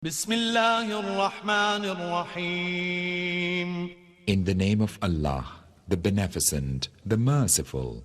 بسم الله الرحمن الرحيم. In the name of Allah, the Beneficent, the Merciful.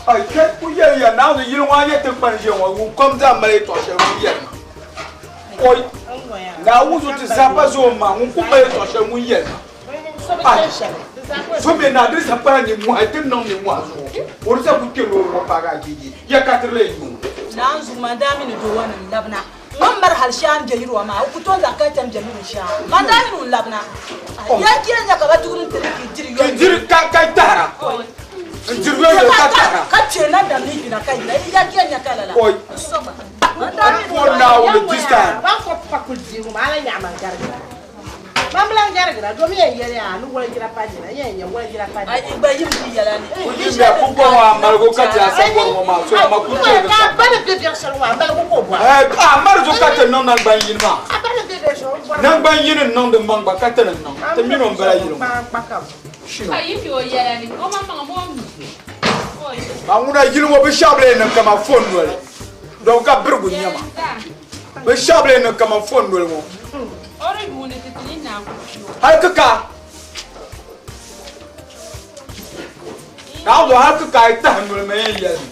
Ai kai ku yɛli ya naawuni yili ŋɔ a nyɛ tiŋkpani ʒiya ŋɔ ŋun kom zaa mali yɛtɔɣ shɛli ŋun yɛli ma oi naawuni zuɣu ti zaa pa zooi ma ŋun ku mali yɛtɔɣ shɛli ŋun yɛli ma ai so bɛ na di sa pala nimmohi ti niŋ nimmohi zuɣu o di sa ku kpɛ loori ŋɔ paagi a jeeje ya ka tiri lee nyu naan zuɣu man daa mi ni doo wa ni labina ŋɔ mari hali shɛŋa n bɛ yiri wa maa o ku tooi zaŋ ka chɛm bɛ miri shɛŋa man daa mi ni o labina ya kira nya ka ba duguri n tiri ki diri ki diri ka ka tahara n diri yɔyɔ ka tahara ka kpɛ na dam ni yina ka yina ya kira nya ka lala oi fo naawuni this time ba ko pakul diigu ma ala nyaama garigira bambilan garigira domi yɛn yɛli a ni walijira pa dina yɛn nyɛ walijira pa ai gba yim di yɛla ni o yim bɛ ku bɔŋɔ a maligu ka ti a sa bɔri ŋɔ maa so a ma ku chɛ ka bali bɛ biɛɣu shɛli ŋɔ a maligu ko bɔri a mali zuɣu ka ti niŋ nangban yini maa a bali bɛ biɛɣu shɛli bɔri nangban yini n niŋdi maŋ gba ka ti ni niŋ ti mini o n bala yili ŋɔ Ka yi fi o yɛla ni o ma maŋ mo mi. A ŋuna yili ŋɔ bi shɛba lee niŋ kaman fon noli dɔn ka birigu nyɛma bi shɛba lee niŋ kaman fon noli ŋɔ O di yuuni ti ti ni naan ku kpi o. Hali kika naawuni hali kika yi tahi noli ma yɛn yɛli mi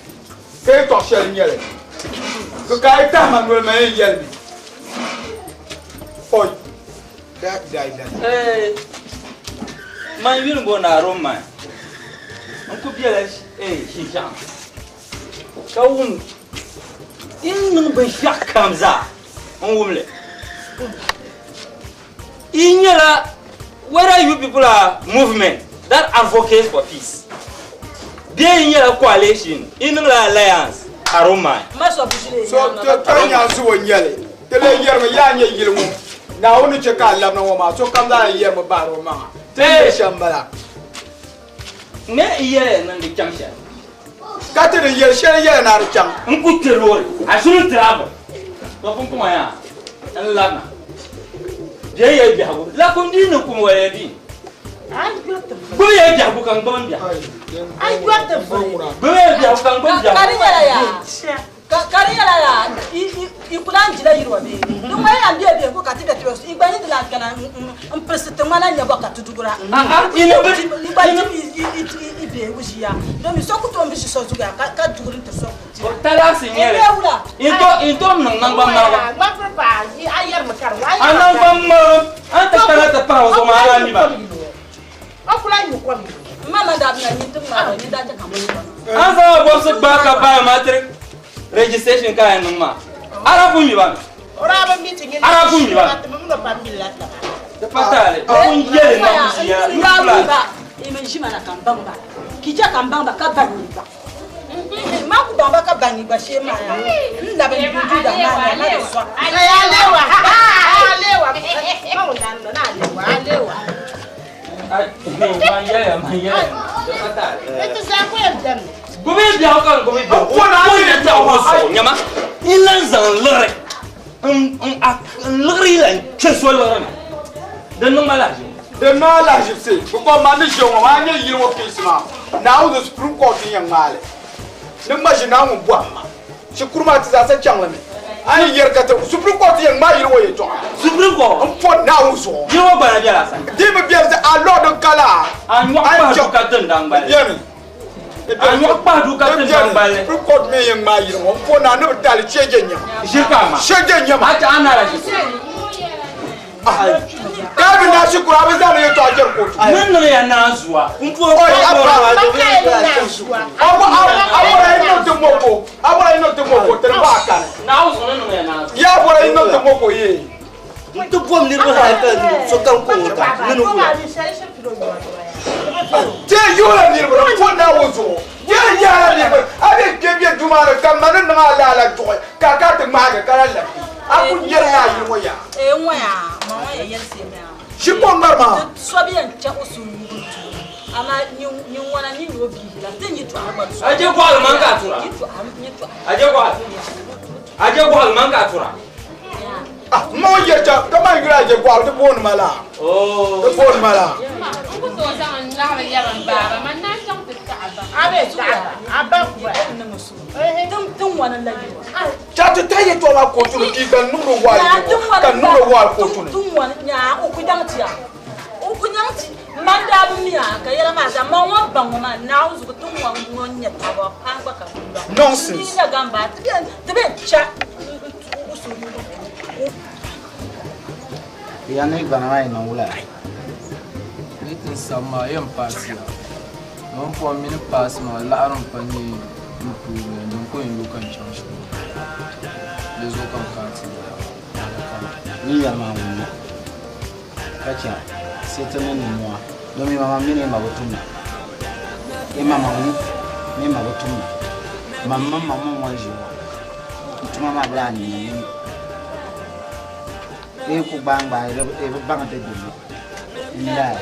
ka yɛtɔɣ shɛli nyɛli kika yi tahi ma noli ma yɛn yɛli mi oi da da da Man yuli bo na rom man n ku bela shinshɛɣu ka wum in niŋ binshɛɣu kam zaa n wumli i nyɛla whether you people are movement that advocates for peace bee i nyɛla coalition i niŋla alliance aroma ma so bi ʒili so to nyaansi ŋɔ nyɛli ti lee yɛrimi yaa nyɛ yili ŋɔ naawuni chɛ ka a labina ŋɔ maa so kam zaa yɛrimi bahiri o maŋa ti nyɛ shɛm bala ne i yɛla niŋdi chaŋ shɛli ka ti di yɛli shɛli yɛla ni a di chaŋ n ku kpɛ loori a shouldn't travel to pumpɔŋɔ yaa n labina Biɛ ya biɛhigu lakum diini kum wa ya diin. Gbubi ya biɛhigu ka n gbubi n biɛhigu. Gbubi ya biɛhigu ka n gbubi biɛhigu. Ka di nyɛla yaa ka di nyɛla yaa i ku lahi jila yiri wa bee di ŋmani la n bɛ biɛhigu ka ti bɛ ti i gba ni di lahi kana n pirisi ti ŋmana nyɛ bɔ ka ti dugura i gba di i biɛhigu ʒiya domi so ku tooi bi ʒi so zuɣu yaa ka duguri n ti so. Talaasi n nyɛli n tom niŋ naŋgban marigu a naŋgban marigu a ni ti kana ti pahi o zuɣu maa a mi ba. A ni zaŋ a bɔbisi gbaai ka biometric registration ka yɛn niŋ maa a daa pun mi ba mi? A daa pun mi ba mi? Di pa taali a pun yɛli na ku ʒiya ni fulani. Ma ku baŋ ba ka baŋ gba shee maa yaa n labi n du da maa na di zɔri. Gbubi biɛɣu ka n gbubi biɛɣu ko na biɛɣu ŋɔ zuɣu nyama n lan zaŋ liɣiri n liɣiri yi lan kpɛ so liɣiri ni di niŋ ma lahiʒibu. Di niŋ a lahiʒibisi bɛ kɔŋ ma ni ʒiya ŋɔ maa nyɛ yili ŋɔ case maa Naawuni Supreme Court n-yɛn ŋmaai li ni ma ʒi Naawuni bɔhim ma shikuru maa ti zaasa chaŋ li mi a ni yɛri ka ti Supreme Court yɛn ŋmaai yili ŋɔ yɛltɔɣa Supreme Court n po Naawuni zuɣu yili ŋɔ gbana bela a sani di bi beni a law din ka la a nyɔɣu kpahi du ka tindaŋ gbali beni a nyɔɣu kpahi du ka tindaŋ gbali Supreme Court mi yɛn ŋmaai yili ŋɔ n po Naa ni bi taali cheeje nyɛma ʒiri ka a ŋma cheeje nyɛma a ti a naala ʒi Ka bi na shikuru a bi zaŋdi yɛltɔɣa jɛri kootu. Ni niŋ ya naanzuwa n puhi Oi, abba. A bɔra yi niŋ ti moko. A bɔra yi niŋ ti moko tiri ba a kani. Naawuni zuɣu ni niŋ ya naanzuwa. Ya bɔra yi niŋ ti moko yee. N ti bom niriba hali ka sokam ko ŋɔ ka ni ni wula. Ti yuhila niriba ni po Naawuni zuɣu. Ti yɛhila niriba a bɛ kpe bɛ duu maa ni ka ma ni niŋ a laala duɣi ka a ka ti ŋmaagi ka lahi labi. A ku nyɛri ni a yili ŋɔ yaa. Ʒi ko ŋmari maa. A je gɔɣali man ka a tura. A je gɔɣali. A je gɔɣali man ka a tura. Ah, ma o yɛri cha ka man yuli a je gɔɣali di booni ma la. Di booni ma la. N ku tooi zaŋ n laɣiri yɛri n baaba, man naan chaŋ ti taɣi ba. Cha ti tahi yɛtɔɣa maa kootu ni ka yi gba niŋdi o waali ka niŋdi o waali kootu ni. Nonsense. Ya ni gbana maa yi niŋ wula? Ni ti sabi maa yɛn paasiya. Don pɔhim mini paasi maa laɣiri m-pa nyɛ n puuni din ko yɛn yo ka n chaŋ shikuru. Di zuɣu ka n kana ti yɛli a. Ni yɛli maa wummi ka chɛ sai ti niŋ nimmɔhi domi ma mini i ma bi tumda. I ma ma ŋun mini ma bi tumda. Mam mini ma mini ŋɔ n-ʒi ŋɔ n tuma maa bi lahi niŋ ni i ku gbaangbaai i bi baŋ di gbunni n-lahi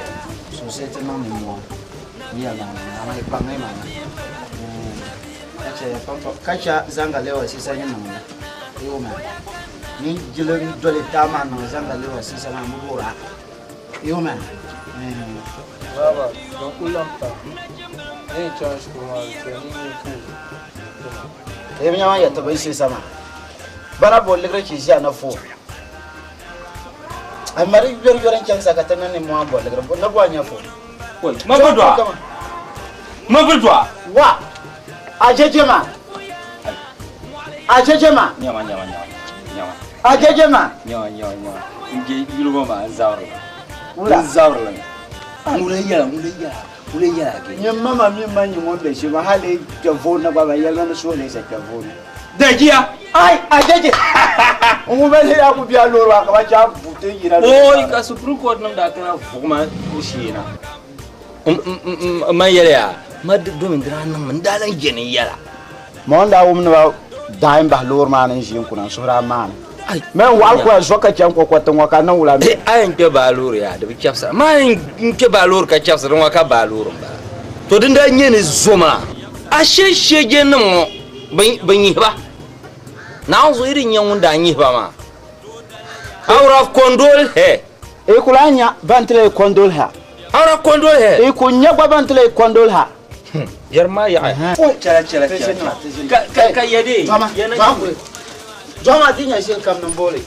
so sai ti niŋ nimmɔhi ni yɛli maa wummi amaa i kpaŋ i maŋa ka chɛ zaŋga lewa sisa ni niŋdi i wummi ni jili doli taa maa niŋ zaŋga lewa sisa maa mi wuhira i wummi. Baba, ban ku lan pa ni yi chaŋ shikuru maa di chɛ ni yi ku tuma. Yi bi nya maa yɛtti bin sisa maa bana bo ligiri chi ʒiya na fo a mari yori yori n chaŋ sa ka ti niŋ nimmɔhi bo ligiri ni bo a nya fo. Ma bi dɔɣa. Ma bi dɔɣa. Wa a jeje ma a jeje ma Nyama nyama nyama nyama. a jeje ma. Nyama nyama nyama. N je yuli ŋɔ maa n zabiri la. Wula. N zabiri la mi. Ŋuna yɛla ŋuna yɛla ŋuna yɛla ke. Nyɛ mama mi ma nyɛ ŋun bɛ shɛm hali kpɛ vooni gba ba yɛlima ni suhu lesa kpɛ vooni. Dajiya. Ai a jeje n ŋun bɛ a ku bia loori maa ka ba chaŋ buti yina. Oi ka Supreme Court nim daa kana vuɣima n sheena. N man yɛli ya ma domi di daa niŋ mi n daa lan je ni yɛla. Ma ŋun daa wum ni ba daai n bahi loori maa ni n ʒi n kuna n suhuri a maani. Mɛ n waɣali kuya zo ka chaŋ kɔkɔti ŋɔ ka niŋ wula mi. A yɛn kpɛ baa loori yaa di bi chɛbisira maa yɛn kpɛ baa loori ka chɛbisiri ŋɔ ka baa loori n bala to din daa nyɛ ni zo maa a she sheje nim ŋɔ bi nyihiba Naawuni zuɣu yi di nyɛ ŋun daa nyihiba maa I would have condoled her. E ku lahi nya ban ti lee kɔndoli ha. Ara kɔndoli ha. E ku nya gba ban ti lee kɔndoli ha. Yɛri maa yaɣi. Chala chala chala. Ka ka yɛ de. Dɔma dɔma ti nya shɛli kam ni booli.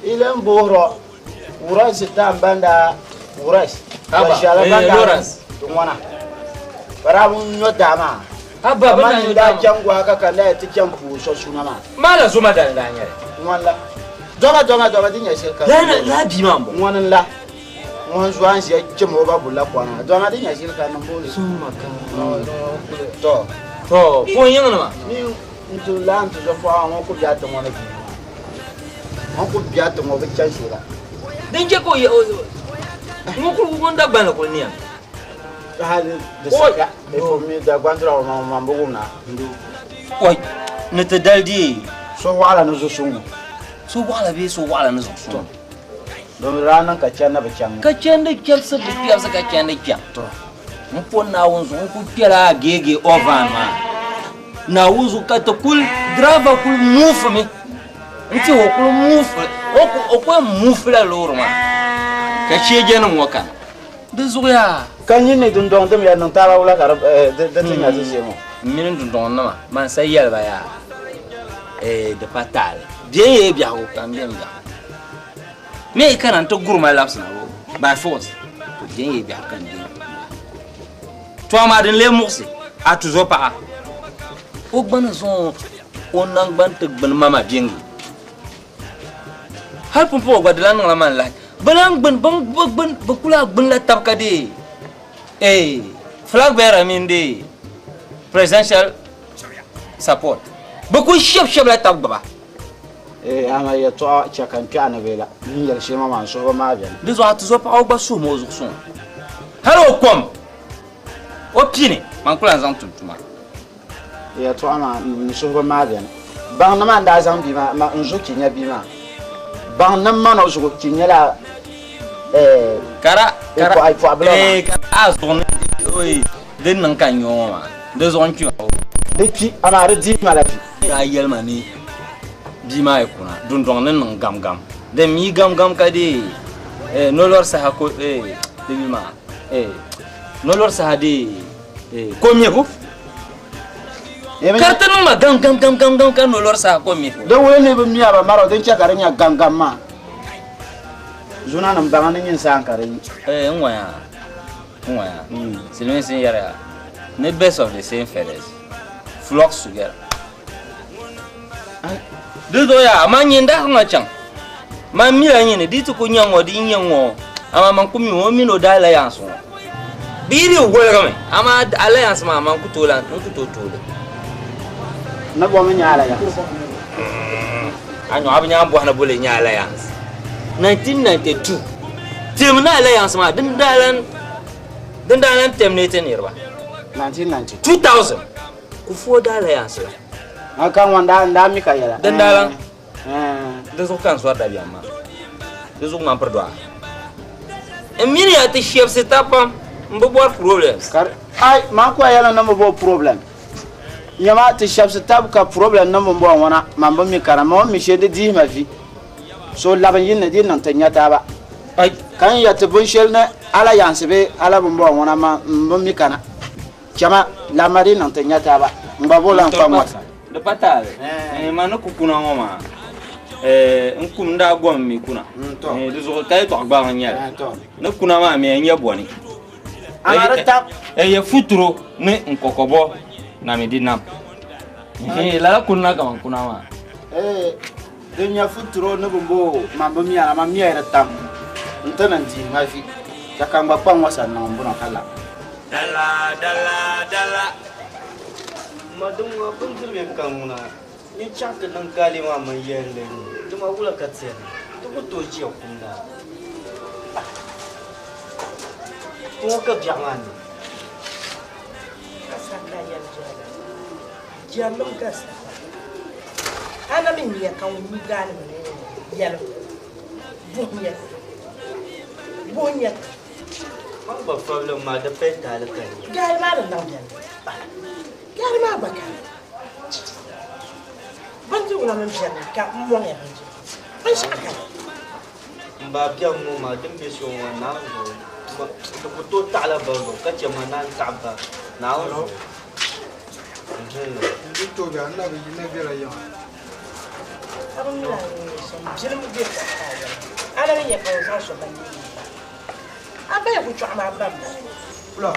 I len bohiro wurasi tam banda wurasi. Haba, Banda Lawrence. Ŋwana. Bara bu nyo daa maa. Haba, Kaman bɛ na nyo n daa daa maa. chaŋ gɔha ka ka n daa ti chaŋ puhi so suna maa. Maa la zoma dali daa nyɛli. Ŋwan la. Dɔma dɔma dɔma ti nya shɛli kam. La bia maa n bɔŋɔ. Ŋwan n la. Ŋwan zuwa n ʒiya chim o ba bulla kɔna. Dɔma ti nya shɛli kam ni booli. Tɔ. Tɔ, pun yiŋ ni maa. Ni n ti la n ti zo pɔɣa ŋɔ ku biɛhi tiŋ ŋɔ ni bia maa. Ŋɔ ku biɛhi tiŋ ŋɔ bi chani shee la. Din chɛ ka o yɛ o ŋɔ kuli ŋun Dagbaŋ kuli niya. Hali di saka e fo mi Dagbaŋ tira o ma ma bi wumna. Oi, ni ti dali di. So waɣala ni zuɣu suŋ. So waɣala bee so waɣala ni zuɣu suŋ. Domi daa niŋ ka chani na bi chaŋ. Ka chandi chɛbisi bi kpɛbisi ka chandi chaŋ. N po Naawuni zuɣu n ku kpɛla a geege ovan maa. Naawuni zuɣu ka ti kuli driver kuli muufi mi. N ti o kuli muufi o ku muufi la loori maa. Ka cheeja nim ŋɔ kana. Di zuɣu yaa. Ka nyin ni dundɔŋ dim ya niŋ taaba wula ka di ti nya ti ʒe ŋɔ. N mini dundɔŋ nima man sa yɛli ba yaa di pa taali. Bɛn yɛ biɛhigu ka n bɛn biɛhigu. Me kana n ti guri ma labisina bo by force. To bɛn yɛ biɛhigu ka n bɛn biɛhigu. To amaa din lee muɣisi a tuzo paɣa. O gba ni zaŋ o nangbani ti gbuni mama biɛngi. Hali pumpɔŋɔ gba di lan niŋla man lahi. Bɛ lan gbuni, bɛ gbuni, bɛ kuli gbuni la tab ka dee. Flag bearer mini dee presidential support. Bɛ kuli shɛbi shɛbi la tab gbuba. Ama yɛltɔɣa chɛ ka n kpɛɣu ni bee la. N yɛli shɛli maa n suhuba maa bɛni. Di zuɣu a tuzo paɣa o gba suhumi o zuɣu suŋ. Hali o kom, o pini, man ku lan zaŋ tum tuma. Yɛltɔɣa maa n suhuba maa bɛni. Baŋ ni maa n daa zaŋ bia maa, n zuɣu chi nya bia maa. Baŋ ni ma na zuɣu chi nyɛla, Kara, kara, ai pɔɣu bila maa. Kara a zuɣu ni, oi, din niŋ ka n nyɛ ŋɔ maa, di zuɣu n kpi ma o. Di kpi, amaa di dii ma la kpi. Daa yɛli ma ni bia maa yi kuna, dundɔŋ ni niŋ gam gam. Din mi gam gam ka dee, nolori saha ko, di yuli maa, nolori saha dee, ko miɛbu. Ka ti niŋ ma gam gam gam gam gam ka nolori saha ko miɛbu. Di wuli ni bi miya ba mara din chɛ ka di nya gam gam maa. Zuna nim baŋa ni nyin saan ka di yi. N ŋɔya, n ŋɔya. Silimiinsi n yɛri ya, ni birds of the same feathers flocks together. Di zuɣu yaa, amaa nyin daa ŋɔ chaŋ. Man mila nyini, di ti ku nya ŋɔ, di nya ŋɔ. Amaa man ku mi ŋɔ, mini o daa alliance ŋɔ. Di yi di woligimi, amaa alliance maa man ku tooi lan, n ku tooi tooi li. Ni bɔ mi nya alliance? A nyɔɣu bi nyaŋ bɔhi ni boli nya alliance. 1992, tim ni alliance maa, din daa lan, din daa lan terminate niriba. 1992. 2000, Kufuor daa alliance la. A ka ŋɔ daa mi ka yɛla. Din daa lan. Di zuɣu ka n sɔri dabiɛm maa. Di zuɣu ŋman piri dɔɣa. N mini ya ti shɛbisi tab pam, n bi bɔri problems. Kari, ai, man ku a yɛli ni n bi bɔri problem. Nyama ti shɛbisi tab ka problem nim bin bɔŋɔ ŋɔna, man bi mi kana, ma o mi shee di dihi ma vi. So labi n yini di niŋ ti nya taaba. Ai. Ka n yɛti binshɛli ni ala yaansi bee ala bin bɔŋɔ ŋɔna, ma n bi mi kana. Chama, lamma di niŋ ti nya taaba. N gba bo lan kpa ŋɔ. Di pa taali. Ma ni ku kuna ŋɔ maa. N kum n daa gom mi kuna. Di zuɣu ka yɛltɔɣa gbaŋ n nyɛli. Ni kuna maa mi n nyɛ bɔni. Amaa di tam. Yɛ futuro ni n kɔkɔbɔ na mi di nam. Lala kuna kaman kuna maa. Di nyɛ futuro ni bimbo man bi miya na, man miya di tam. N ti niŋ dihi ma vi. Ka ka n gba kpa ŋɔ sa niŋ n bunɔ ka la. Dala, dala, dala. Ma din ŋɔ bindirigu ka ŋuna. Ni chaŋ ti niŋ gaali maa mini yɛlli ni. Di ma wula ka tiɛni. Ti ku tooi ʒiya kumda. Ŋɔ ka biɛɣu maa ni. Ka sa ka yɛli jɛla. Jɛmlim ka sa. A na mi nya ka ŋun nyu gaali mini yɛlim. Buhi nyɛ. Buhi nyɛ. Man gba fabili maa di pali taali ka nyɛ. Gaali maa di niŋ bɛni. Gaali maa gba kani. Bindirigu na mini bɛni ka n mɔŋ ya bindirigu. Binshɛɣu kani. N ba biɛm ŋɔ maa din be so ŋɔ Naawuni zuɣu di ku tooi taɣila ba zuɣu ka chɛ ma naan taɣi ba Naawuni zuɣu. N di tooi bɛ a na bi na bela yiŋa. A bi mi a ni nyɛ shɛm bilim bɛ ka a yɛli a na mi nyɛ ka o zaŋ so ba leei ba. A ba yi ku chɔɣim a ba m-bala. Wula.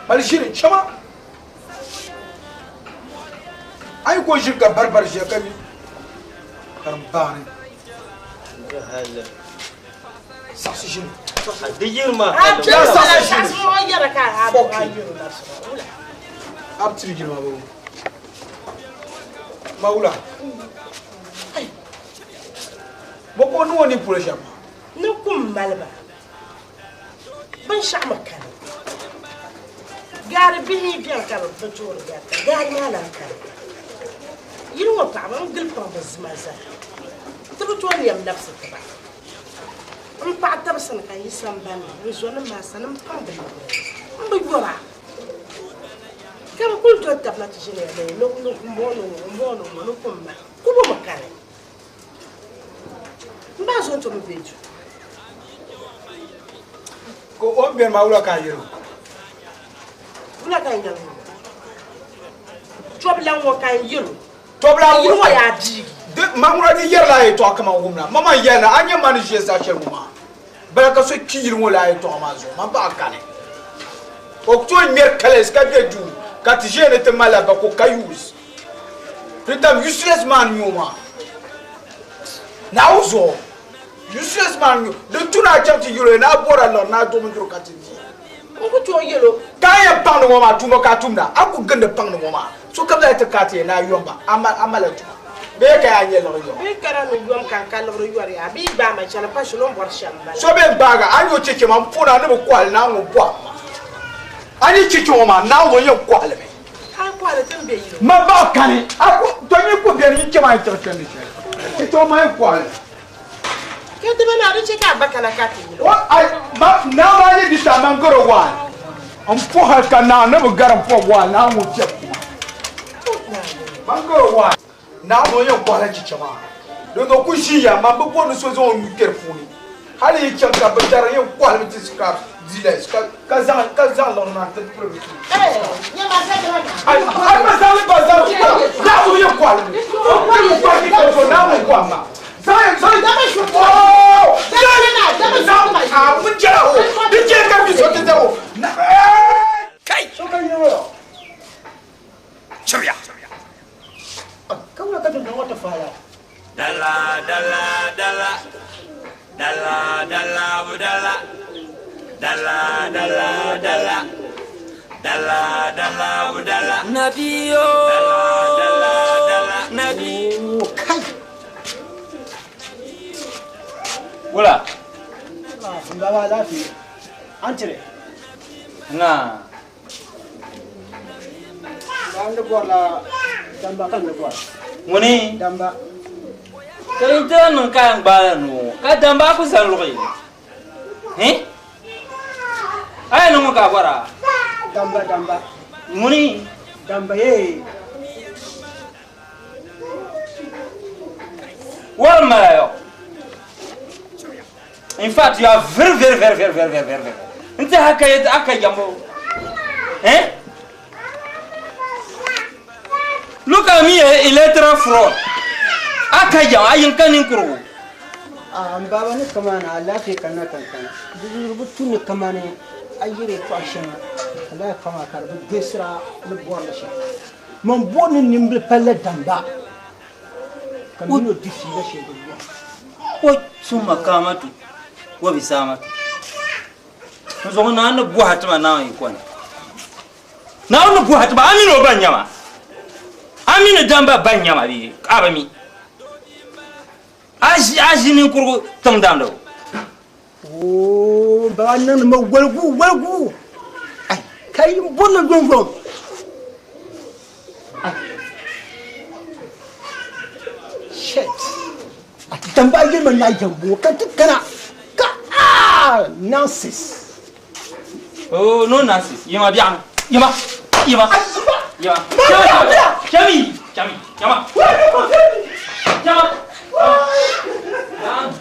Mali ʒiri chama. A yi ko ʒiri ka baribari ʒiya ka ka di baani. Saɣisi ʒini. Di yiri maa. A bɛ sala saɣisi ŋɔ yɛra ka a bɔ a yiri la sɔrɔ wula. A bi tiri jilima bɔ. Ma wula. Bɔ ka o niŋ o ni polo shɛm maa. Ni kum mali ba. Binshɛɣu mi kani. Gaari bihi bɛni ka bɛ toori garita. Gaari maa lan kani. Yili ŋɔ paɣaba n gili paŋ bɛ zima zaa. Ti bi tooi lɛm labisi ti ba. N paɣa tabisi ni ka n yi sambani ni n zɔnim maa sani m paŋ bɛ yuri n bi yɔra. Ka bɛ kuli doli tab na ti ʒiniya ni ni m booni ŋɔ m booni ŋɔ ni kum maa kubo mi kani. M baa zo n-tomi be duu. Ka o ni beni maa wula ka a yɛl o? Wula ka n yɛl o? Tɔbila ŋɔ ka n yɛl o. Tɔbila ŋɔ. Yili ŋɔ yaa biigi. Di ma ŋuna di yɛrila a yɛtɔɣa kaman wumla. Ma man yɛli ni a nya ma ni ʒiya saha shɛli ŋɔ maa, bala ka so kpi yili ŋɔ lala yɛtɔɣa maa zuɣu, man baɣa kani. O ku tooi ŋmɛri kalinsi ka be duu ka ti ʒiya ni ti malila ba ka o ka use. Di tam useless man n-nyɛ o maa. Naawuni zuɣu useless man n-nyɛ o. Di tu ni a chaŋ ti yɛl o ni a bɔr a liɣiri ni a duɣi bindirigu ka ti di. N ku tooi yɛl o. Ka a yɛn paŋdi ŋɔ maa tuuma ka a tumda, a ku gindi paŋdi ŋɔ maa. Sokam zaa yi ti ka a ti yɛn ni a yom ba, a malila tuma bee ka yaa nyɛ liɣiri yom? Bee ka di ni yom ka n ka liɣiri yɔri ya bee gbaai ma chani pa shɛli o ni bɔri shɛm m-bala. So bee n-gbaag a, a ni o cheche maa m-puuni a ni bi kɔhili Naawuni bɔhim ma. A ni cheche ŋɔ maa, Naawuni yɛn kɔhili mi. A kɔhili ti ni be yili. Ma baɣa kani, a ku, to nyin ku beni n chɛ ma n chaŋ chandi shɛli. Cheche ŋɔ maa yɛn kɔhili. Ka di bana di chɛ ka a ba kana ka ti yili o. O, ai, ma, naa maa yi di sa man garo waan. N po hali ka naa ni bi gari n po waan naa ŋun chɛ kuma. Man garo waan. Naa ŋun yɛn kɔhila chicha maa. Din o ku ʒiya, man bi bɔri ni so zaŋ o nuu kpɛri puuni. Hali yi chaŋ ka bi dari yɛn kɔhilimi ti scraps dealers ka ka zaŋ ka zaŋ liɣiri maa n-ti piri bi suhu. Ai, ai ma zaŋ li ba zaŋ naa ŋun yɛn kɔhilimi. O kuli kɔhi ka so naa ŋun kɔhi maa. Dala dala dala dala dala dala dala dala dala dala dala dala Nabiyo dala dala Nabi kai Wula Baba lafiya. An cire. Na. Ba ni bɔrila damba ka ni bɔra. Ŋuni? Damba. Ka n tira niŋ ka n gbaala nuu ka damba ku zani luɣi. Hi? A yɛn niŋ ŋun ka a bɔra? Damba damba. Ŋuni? Damba yee. Wari mala yo. In fact, you are very, very, very, very, very, very, very, very. Nti haka yet aka jambo. Eh? Look at me, electoral fraud. Aka jam, ayin kanin kuru. Ah, baba ni kamana lafiya kana kankana. Dubu tu ni kamani ayire to ashana. Allah kama karbu besra ni borla sha. Man bo ni nimbil palla damba. Kamino difi la she dubu. Ko summa kamatu wa bisamatu. Nzo na na bu hatima na yi kwana. Na na bu hatima amino ban nyama. Amino damba ban nyama bi abami. Aji aji ni kurgu tang dando. Oh, baba nan ma walgu walgu. Ai, kai bon gongon. Ai. Shit. Damba yi man na jambo kan tukana. Ka ah nonsense. Oh, no nonsense. Yima biang. Yima. Yima. Yima. Chami. Chami. Chami. Yama. Yama.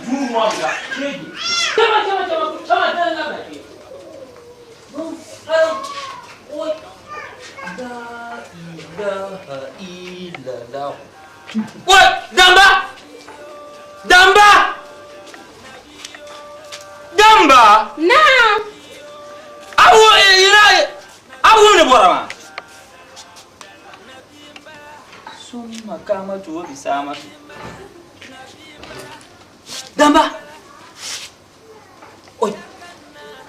duu ŋɔ bila shege chama chama chama chama dana labina kpe bin fari la ilaha illallah. Wai damba damba damba Naam. Awo ina awo ne bɔra ma summa kamatu wa bisamatu damba oi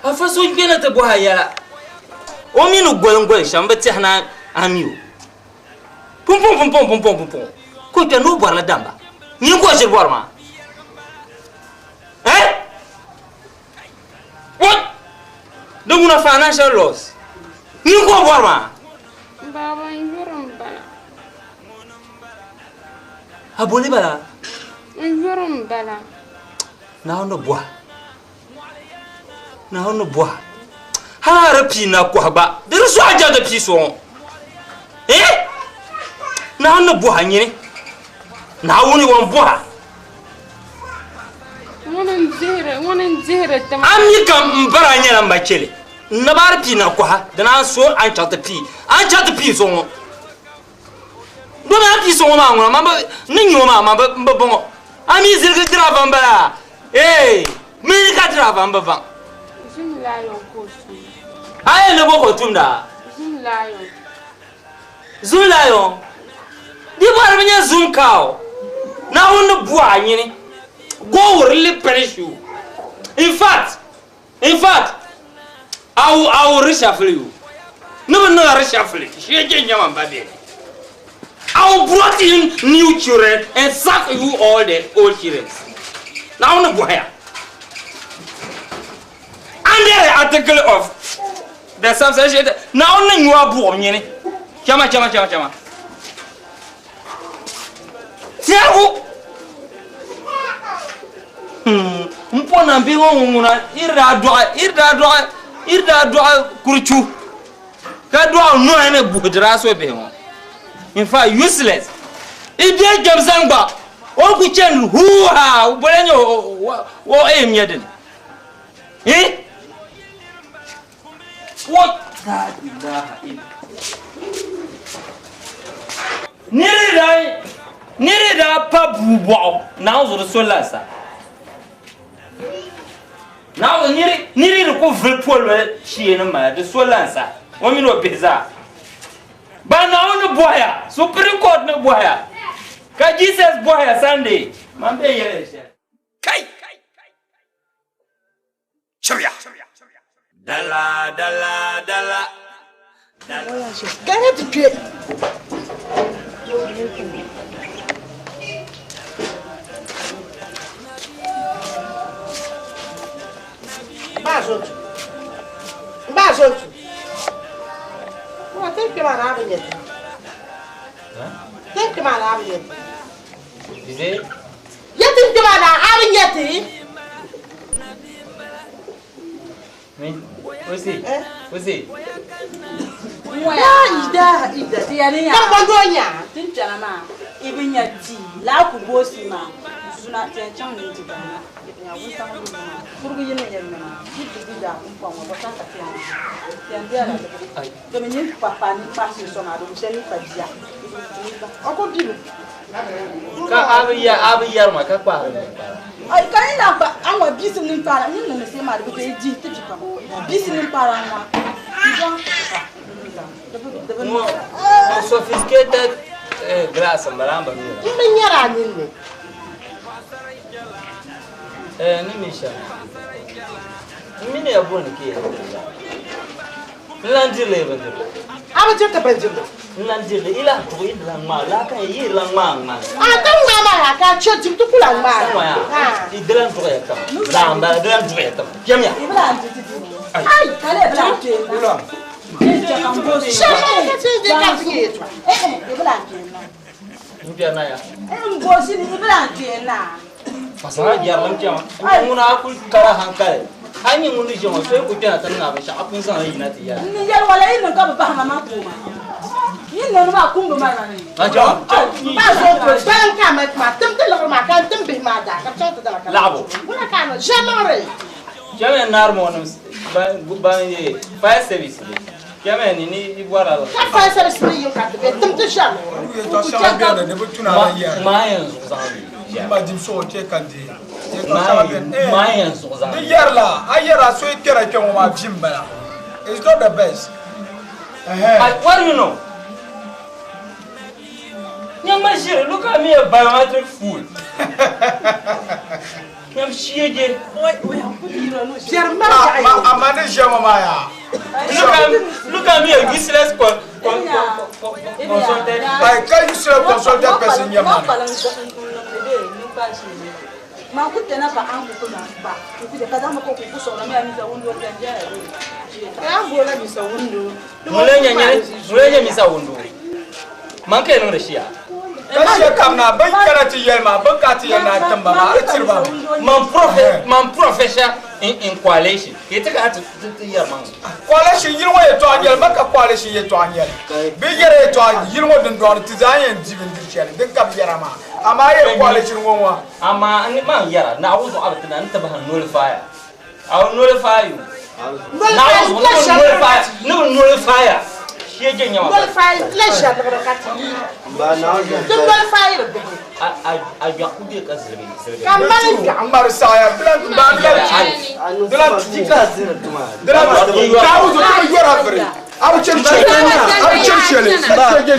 afa so gbena te bɔha yɛla o mi ni goli shɛm bi tɛhi na ami o pumpɔŋ pumpɔŋ pumpɔŋ pumpɔŋ ko kpɛ n'o bɔrila damba nyini ko ʒiri bɔri maa eh what di ŋuna financial loss nyini ko bɔri maa Baba n yuri n bala. A boli bala N yuri n bala. Naawuni bɔha Naawuni bɔha hali a di pii na kɔhi gba di di so a jɛndi pii so ŋɔ eh Naawuni bɔha nyini Naawuni wan bɔha Ŋuni n dihiri ŋuni n dihiri ti ma. A mi ka n bara nyɛla n ba chɛli n na baari pii na kɔha dina an so an chaŋ ti pii an chaŋ ti pii so ŋɔ domi an pii so ŋɔ maa ŋuna man bi ni nyɛ o maa man bi n bi bɔŋɔ a mi ziligi dirava n bala ee mi ka dirava n bi baŋ Zum lion ka o tum. A yɛn ni bɔ ka o tumda Zum lion. Zoom lion di bɔri bi nyɛ zoom cow Naawuni ni bɔha nyini God will really punish you. In fact I will reshuffle you. Ne bi niŋ reshuffle shee je nyɛma n ba bɛ I will brought in new children and sack you all the old children. Naawuni ni bɔha ya under the article of the subsection Naawuni ni nyua buɣum nyini chama chama chama chama tiɛrigu n po na bihi ŋɔ ŋun ŋuna iri daa dɔɣi iri daa dɔɣi iri daa dɔɣi kurichu ka dɔɣi nohi ni buhidira so bihi ŋɔ. In fact, useless i bɛ kpɛm sani gba o ku chɛni huuhaa bɔla nyɛ o aim nyɛ dini eh what la ilaha illa niri daa niri daa pa buu bɔɣu naawuni zuɣu so lasa naawuni niri niri di ku vili polo shee ni mali di so lansa o mini o bihi zaa ba naawuni ni bɔhaya supreme court ni bɔhaya ka Jesus bɔhaya Sunday man bɛ yɛli shɛli kai shirya dala dala dala. Gane ti kpe. Ba zontu. Ba zontu. Wa te kpe ma na abin yeti. Te kpe ma na abin yeti. Bize Yeti kpe ma na abin yeti. Mi osi osi La ilaha illa. Ti yɛli nya. Kan bondo nya. Tin kpɛna maa i bi nya tii laa ku boosi maa zuna ti yɛn chaŋ ni ti daana nya wuntaŋ lu maa kurugu yini yɛli ni maa ti di di daa pumpɔŋ ŋɔ bɔsa ka ti yɛn ti yɛn bela domi nyin pa pa ni kpahi sɔŋ a domi shɛli pa bia. Ɔkɔ bilu. Ka a bi yɛ a bi yɛri ma ka kpaari mi. Ai ka ni na kpa an wa bisi nin paara ni niŋ se maa di bi to di ti bi pam bisi nin paara an wa Ŋɔ sophisticated glass n bala n ba mi. N bi nyɛra a ninni. Ni mi shɛm n mini ya boni ke ya n lan dirili bindirigu. A bi diriti bindirigu. N lan dirili i lahi duɣi i dilan ŋmaa laa kan yi lan ŋmaa ŋmani. A ti ŋmaa maa ya ka chɛ dibu ti ku lan ŋmaa. Sani ya i dilan duɣi ya tam laa n bala dilan duɣi ya tam kpɛm ya. I bi lan di ti di Ai. ka le bi lan kpee na. Shɛli ka ti di ka ti nyɛ yɛltɔɣa. I bi lan kpee na. N kpɛri na ya. N boosi ni i bi lan kpee na. Pasara jɛrili kpɛma n ŋuna a kuli kara hankali a nyɛ ŋun ni ʒɛ ŋɔ so yi ku kpɛna ti niŋ a binshaɣu a pun zaŋli yina ti yɛla. N ni yɛli wala yi niŋ ka bi bahi ma maa tooma. Yin no ma kumbu ma ni. Ma jo. Ba zo ko ban ka ma ma tim ti lagri ma ka tim bihi maa daa ka chaŋ ti dala ka. Laɣabo. Wula ka no ʒɛmaŋri. Jɛmɛ naar mo nim ban ye fire service de. Jɛmɛ ni ni i bɔra la. Ka fire service ni yin ka ti bɛ tim ti ʒɛri. Ma yɛn zuɣu zaŋ Ma dim so te kan di. Ma yɛn zuɣu zaŋ. Di yɛrila a yɛra so i kpɛra kpɛ ŋɔ maa vi n bala. It's not the best. What do you know? Nyama shiri, look at me, a biometric fool. Nyam shege. Ma ni ʒiya ŋɔ maa yaa. Look at me, a useless consultant. Like, ka useless consultant person nyɛ ma. Ma ku tena pa an ku ma ba. Ku de ka dama ko ku so na me ani za wundo tanje. Ka bola misa wundo. Mulenya misa wundo. Man kai nan da shiya. Ka shiya kam na ban kana ti yelma ban ka ti yelna tamba ma ar tirba. Man professor in coalition. Ke ta ka ti yelma. Coalition yilwa ye to anyel ma ka coalition ye to anyel. Bi yere to yilwa din don ti za yen dibin dir shele din ka bi yara ma. Amma ye coalition wonwa. Amma ni man yara na wuzo abatina ni tabahan nullify. I will nullify you. Now nullify. No nullify. Shege nyama. Nullify pleasure lagri ka ti. Di nullify bihi. A gbe ka zirbi. Ka mali gbiɛɣu. Mari saya dilan ba dilan dilan tu. Dilan tu. Ka wuzo ti yora fere. Abu chen chen. Abu chen shele. Shege.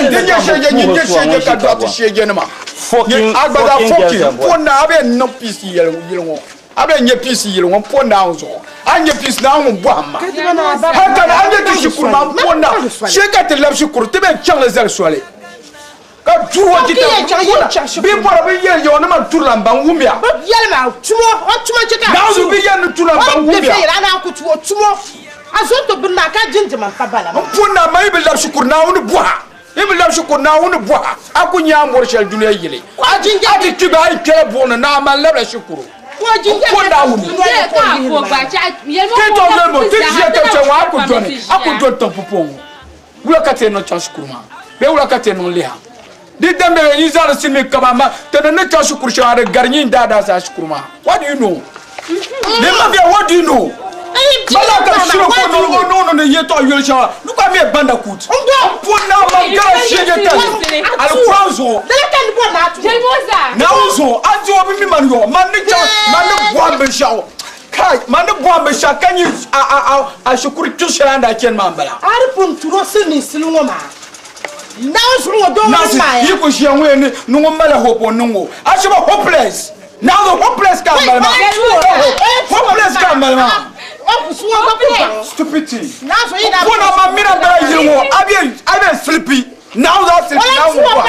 Shege shege shege ka do ti shege ni ma. Fucking agbada fucking pona abe no peace yel yel abe nye peace yel won pona on zo. Anye peace na won bo amma. Haka na anye ti shukuru ma pona. Sheka te lab shukuru te be chang le zel sole. Ka tuwa ki ta. Bi bora bi yel yo na ma turla ban wumbia. Yel ma tumo o tumo cheka. Na zo bi yel no turla ban wumbia. O be na ku tuwo tumo. Azo to bin ma ka jinji man pa bala. Pona ma ibe lab shukuru na won bo ha. Ibe lab shukuru na won bo ha. Akunya amor shel dunia yele. Ko jinja ti kiba ay kele bona na ma lab shukuru. Ko jinja ko na wuni. Ko ba cha yel mo Ke to le mo ti je te che wa ku joni. Aku jon ton popo. Wula ka te no cha shukuru ma. Be wula ka te no liha. Di dembe ni zara simi kaba ma te no cha shukuru sha are garnyin da da sa shukuru ma. What do you know? Ne ma bia what do you know? Bala ka shiro ko no no no ne yeto yel sha. Look at me banda kut. Pona ma gara shege ta. Al kwanzo. Dala kan bo na tu. Jelmoza. Na uzo anzi obi mi man yo. Man ni cha man ni bo ambe sha. Kai man ni bo ambe sha kan yi a shukuru tushara nda ken man bala. Ari pun turo sini silungo ma. Na uzo ngo do ma ya. Yi ko shi anwe ni nungo mala hope nungo. Ashiba hopeless. Now the hopeless kan bala ma. Hopeless kan bala ma. Stupidity. Pona ma mina bala yilwo. Abi sleepy. Now that's sleepy. Now what?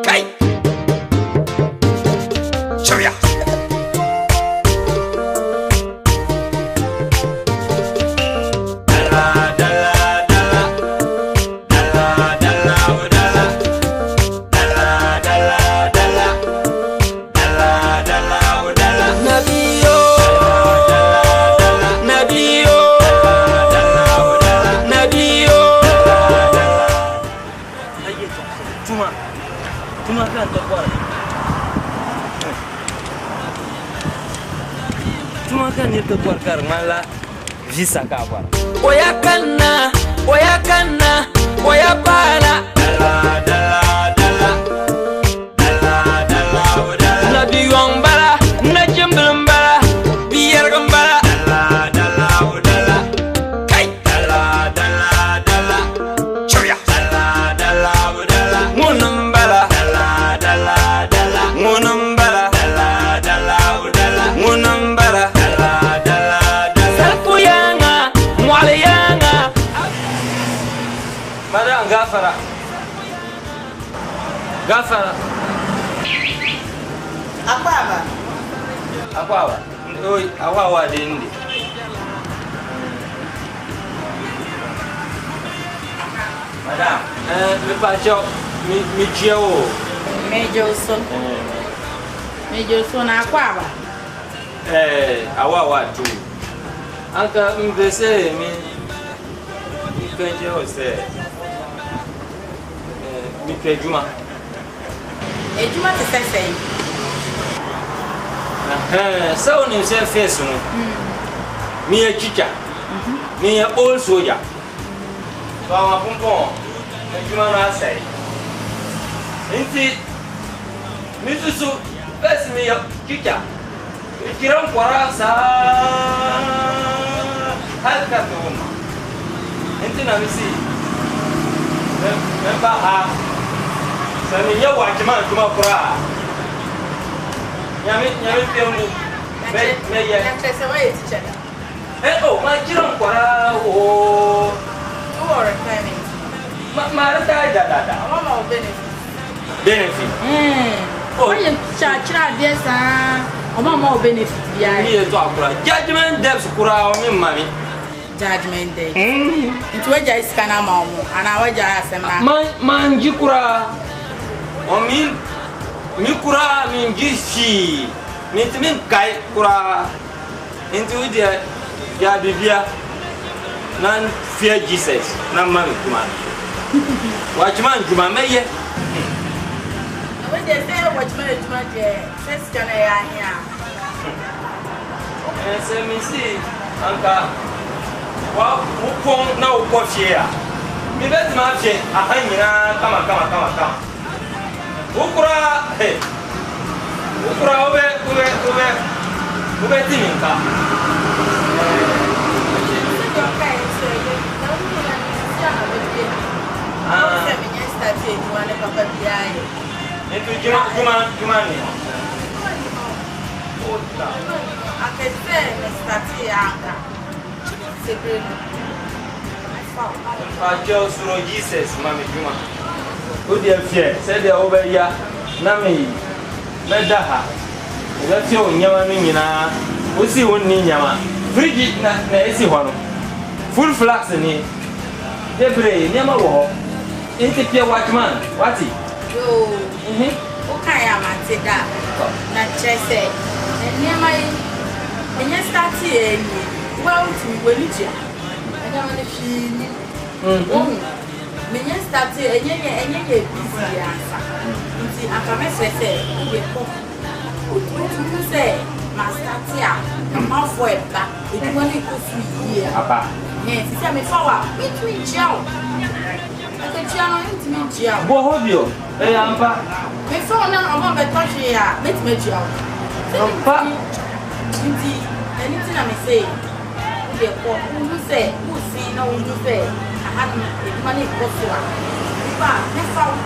Kai. Sharia. Visa ka bora. Oya kanna, oya kanna, oya bala. Dala dala dala. Dala dala dala. Na biyong bala, na jimbil bala, biyar bala. Dala dala dala. Kai. Dala dala dala. Sharia. Dala dala dala. Ngunum bala. Dala dala dala. Ngunum bala. Dala dala dala. Ngunum bala. Dala dala dala. Salfu yanga, mwale yanga. Madam gafara. Gafara. Akwaba. Akwaba. Oi, awawa de ndi. Madam, mi pa cho mi jeo. Me jeo so. Me jeo so na akwaba. Awawa tu. Anka mbese mi Menka nkyerɛ wo sɛ mepɛ adwuma. Adwuma te sɛ sɛn? Sɛ wonim sɛ face no, meyɛ teacher, meyɛ old soldier. So amapompɔn adwuma no asɛe. Nti, me nso so, first meyɛ teacher, mekyerɛ nkwadaa saa har ka to ma. Nti na mesi memba ha sɛ menyɛ watchman adwuma koraa a, Nyame Nyame pɛ mu mɛyɛ. Na kyerɛ sɛ woayɛ teacher da? Eh oh, makyerɛ nkwadaa oo. Wowɔ retirement no? Ma ma retire dadaada. Ɔmo ama wo benefit? Benefit? Eh, woayɛ teacher akyerɛ adeɛ saa, ɔmo amma wo benefit biara? Me yɛ tɔ akora, judgement debts koraa ɔmo mma me. Judgement debt? Nti wagyae sika no ama ɔmo anaa wagyae asɛm no aka? Man mangye koraa, ɔme me koraa mengye hwee, mentumi nkae koraa. Nti wo deɛ gyaa bibia na fear Jesus na ma me dwuma no. Watchman dwuma mɛyɛ. Na wei deɛ sɛ watchman adwuma deɛ sɛ sika no ɛyɛ ahe a. Ɛɛ sɛ me si anka wa wo pɔn na wo kɔ fie a me bɛtumi ahwɛ aha nyinaa kama kama kama kama. Wo koraa he. Wo koraa wobɛ wobɛ wobɛ wobɛte me nka. Sɛdeɛ ɔkaeɛ no sɛ ɛyɛ na wo mu na me sisi a na mabie ha. Wohu sɛ menyɛ starte adwuma no papa biara yɛ. Nti dwuma dwuma dwuma nni hɔ. Dwuma nni hɔ. Dwuma nni hɔ. Anka ɛsɛ sɛ me starte yɛ anka sɛ bere no mɛfa wo. Mpakyɛw suro Jesus ma me dwuma. Wo deɛ hwɛ sɛdeɛ wobɛya na me mɛda ha mebɛfew nneɛma no nyinaa wosi wo nni nneɛma fridge na na esi hɔ no full flask nie bebree nneɛma wɔ hɔ nti pɛ watchman wate. Yoo wokaeɛ a mate da na kyerɛ sɛ nneɛma yi menyɛ starteɛ nie wo a wotumi w'ani tua nneɛma no hwee nnim wohu. Menyɛ starte ɛnyɛ nyɛ ɛnyɛ nyɛ busy ansa nti anka mɛsrɛ sɛ wodeɛ kɔ wotumi hu sɛ ma starte a amanfoɔ ɛba adwuma no ɛkɔ so yie a ɛhɛn sisi a mefa wo a mentumi nkyia wo akatua no mentumi nkyia wo. Bɔ hɔ bio ɛyɛ ampa. Mefa wo na ɔmo bɛtɔ hwee a mɛtumi atua wo sɛ mentumi nti ɛno nti na mese. Wo deɛ kɔ, wohu sɛ wosen na wohu sɛ ahanom adwuma no rekɔ so a, woba a, mɛfa wo.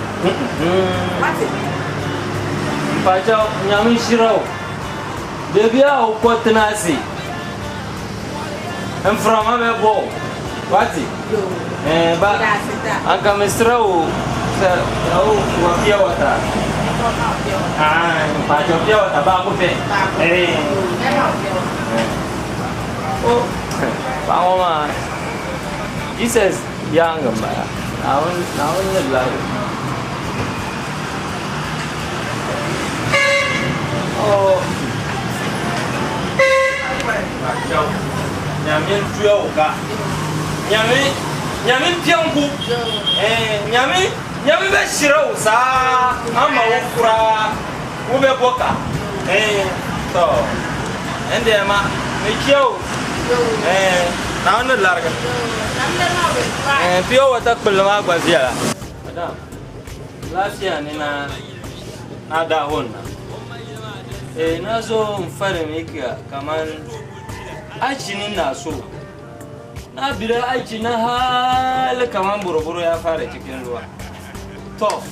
Woate? Mpakyɛw, Nyame nhyira wo. Baabi a wokɔ tena ase, mframa bɛbɔ wo. Wate? Ɛɛ, ba, anka mesrɛ wo sɛ wo wɔ pure water. Ah, mpakyɛw pure water baako pɛ. Ɛɛ. Oh, paɣa ŋɔ maa Jesus yaaŋa m-bala. Naawuni Naawuni ni lahi Oh, Akyɛw, Nyame ntua wo ka. Nyame, Nyame mpia nku. Eh, Nyame, Nyame bɛhyira wo saa ama wo koraa. Wobɛbɔ ka eh tɔ ɛndeɛ ma mekyia o eh na wo ne larigi eh pure water kpulli maa gba viɛla. Madam, lafiya ni na na daho na eh na zo n fari mi ka kaman achi ni na so na bira achi na hali kaman boroboro ya fara cikin ruwa to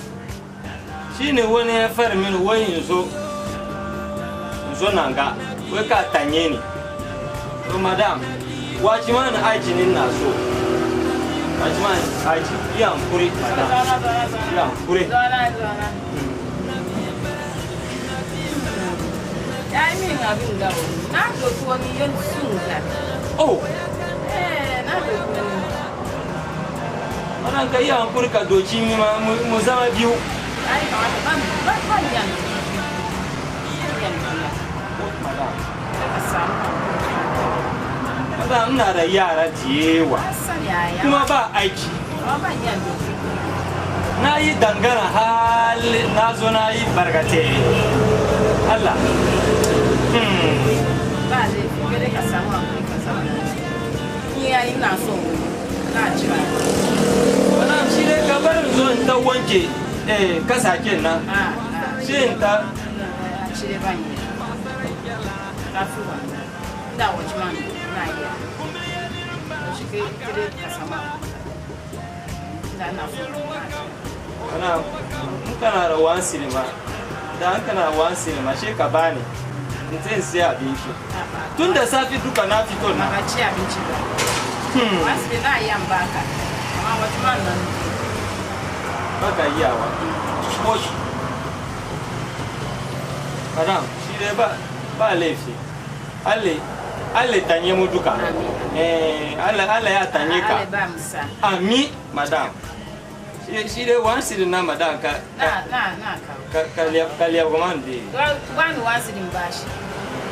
Shine wani ya fari mini wai in zo in zo nan ga wai ka tanye ni. To madam, watchman aiki ni na so. Watchman aiki, yi hankuri madam. Yi hankuri. Ya yi min abin ga o. Na doki wani yan sun ga. Oh. Eh, na doki wani. Wannan ka yi hankuri ka doki ni ma mu zama biyu. Ya yi kamata ban ban ban yan. Yan biya. Madam. Ka samu. Madam, ina da yara da yawa. Na sani Kuma ba aiki. Na yi dangana hali na zo na yi barkate. Allah. Ba laifi, kai dai ka samu hakuri ka zauna. In yayi ina so na jira. Wannan shi dai ka bar zo in ta wanke kasaken nan. Shi in ta Shi dai ban yi. Kafi wa. Ina watchman na iya. Shi kai dai ka samu hakuri. Ina na so na jira. Ana in kana da wan sinima da in kana wan sinima shi ka bani in sai in siya abinci. Tun da safe duka na fito na. Ba ci abinci ba. Wasu dai na iya in baka. Amma watchman nan Baka iyawa. Ko Madam, shi dai ba laifi. Allah tanye mu duka. Allah ya tanye ka. Allah ba mu sa. Ami, madam. Shi dai wan siri na madam ka Na na na kawo. ka liya kuma ndi. Ba ni wan siri in bashi.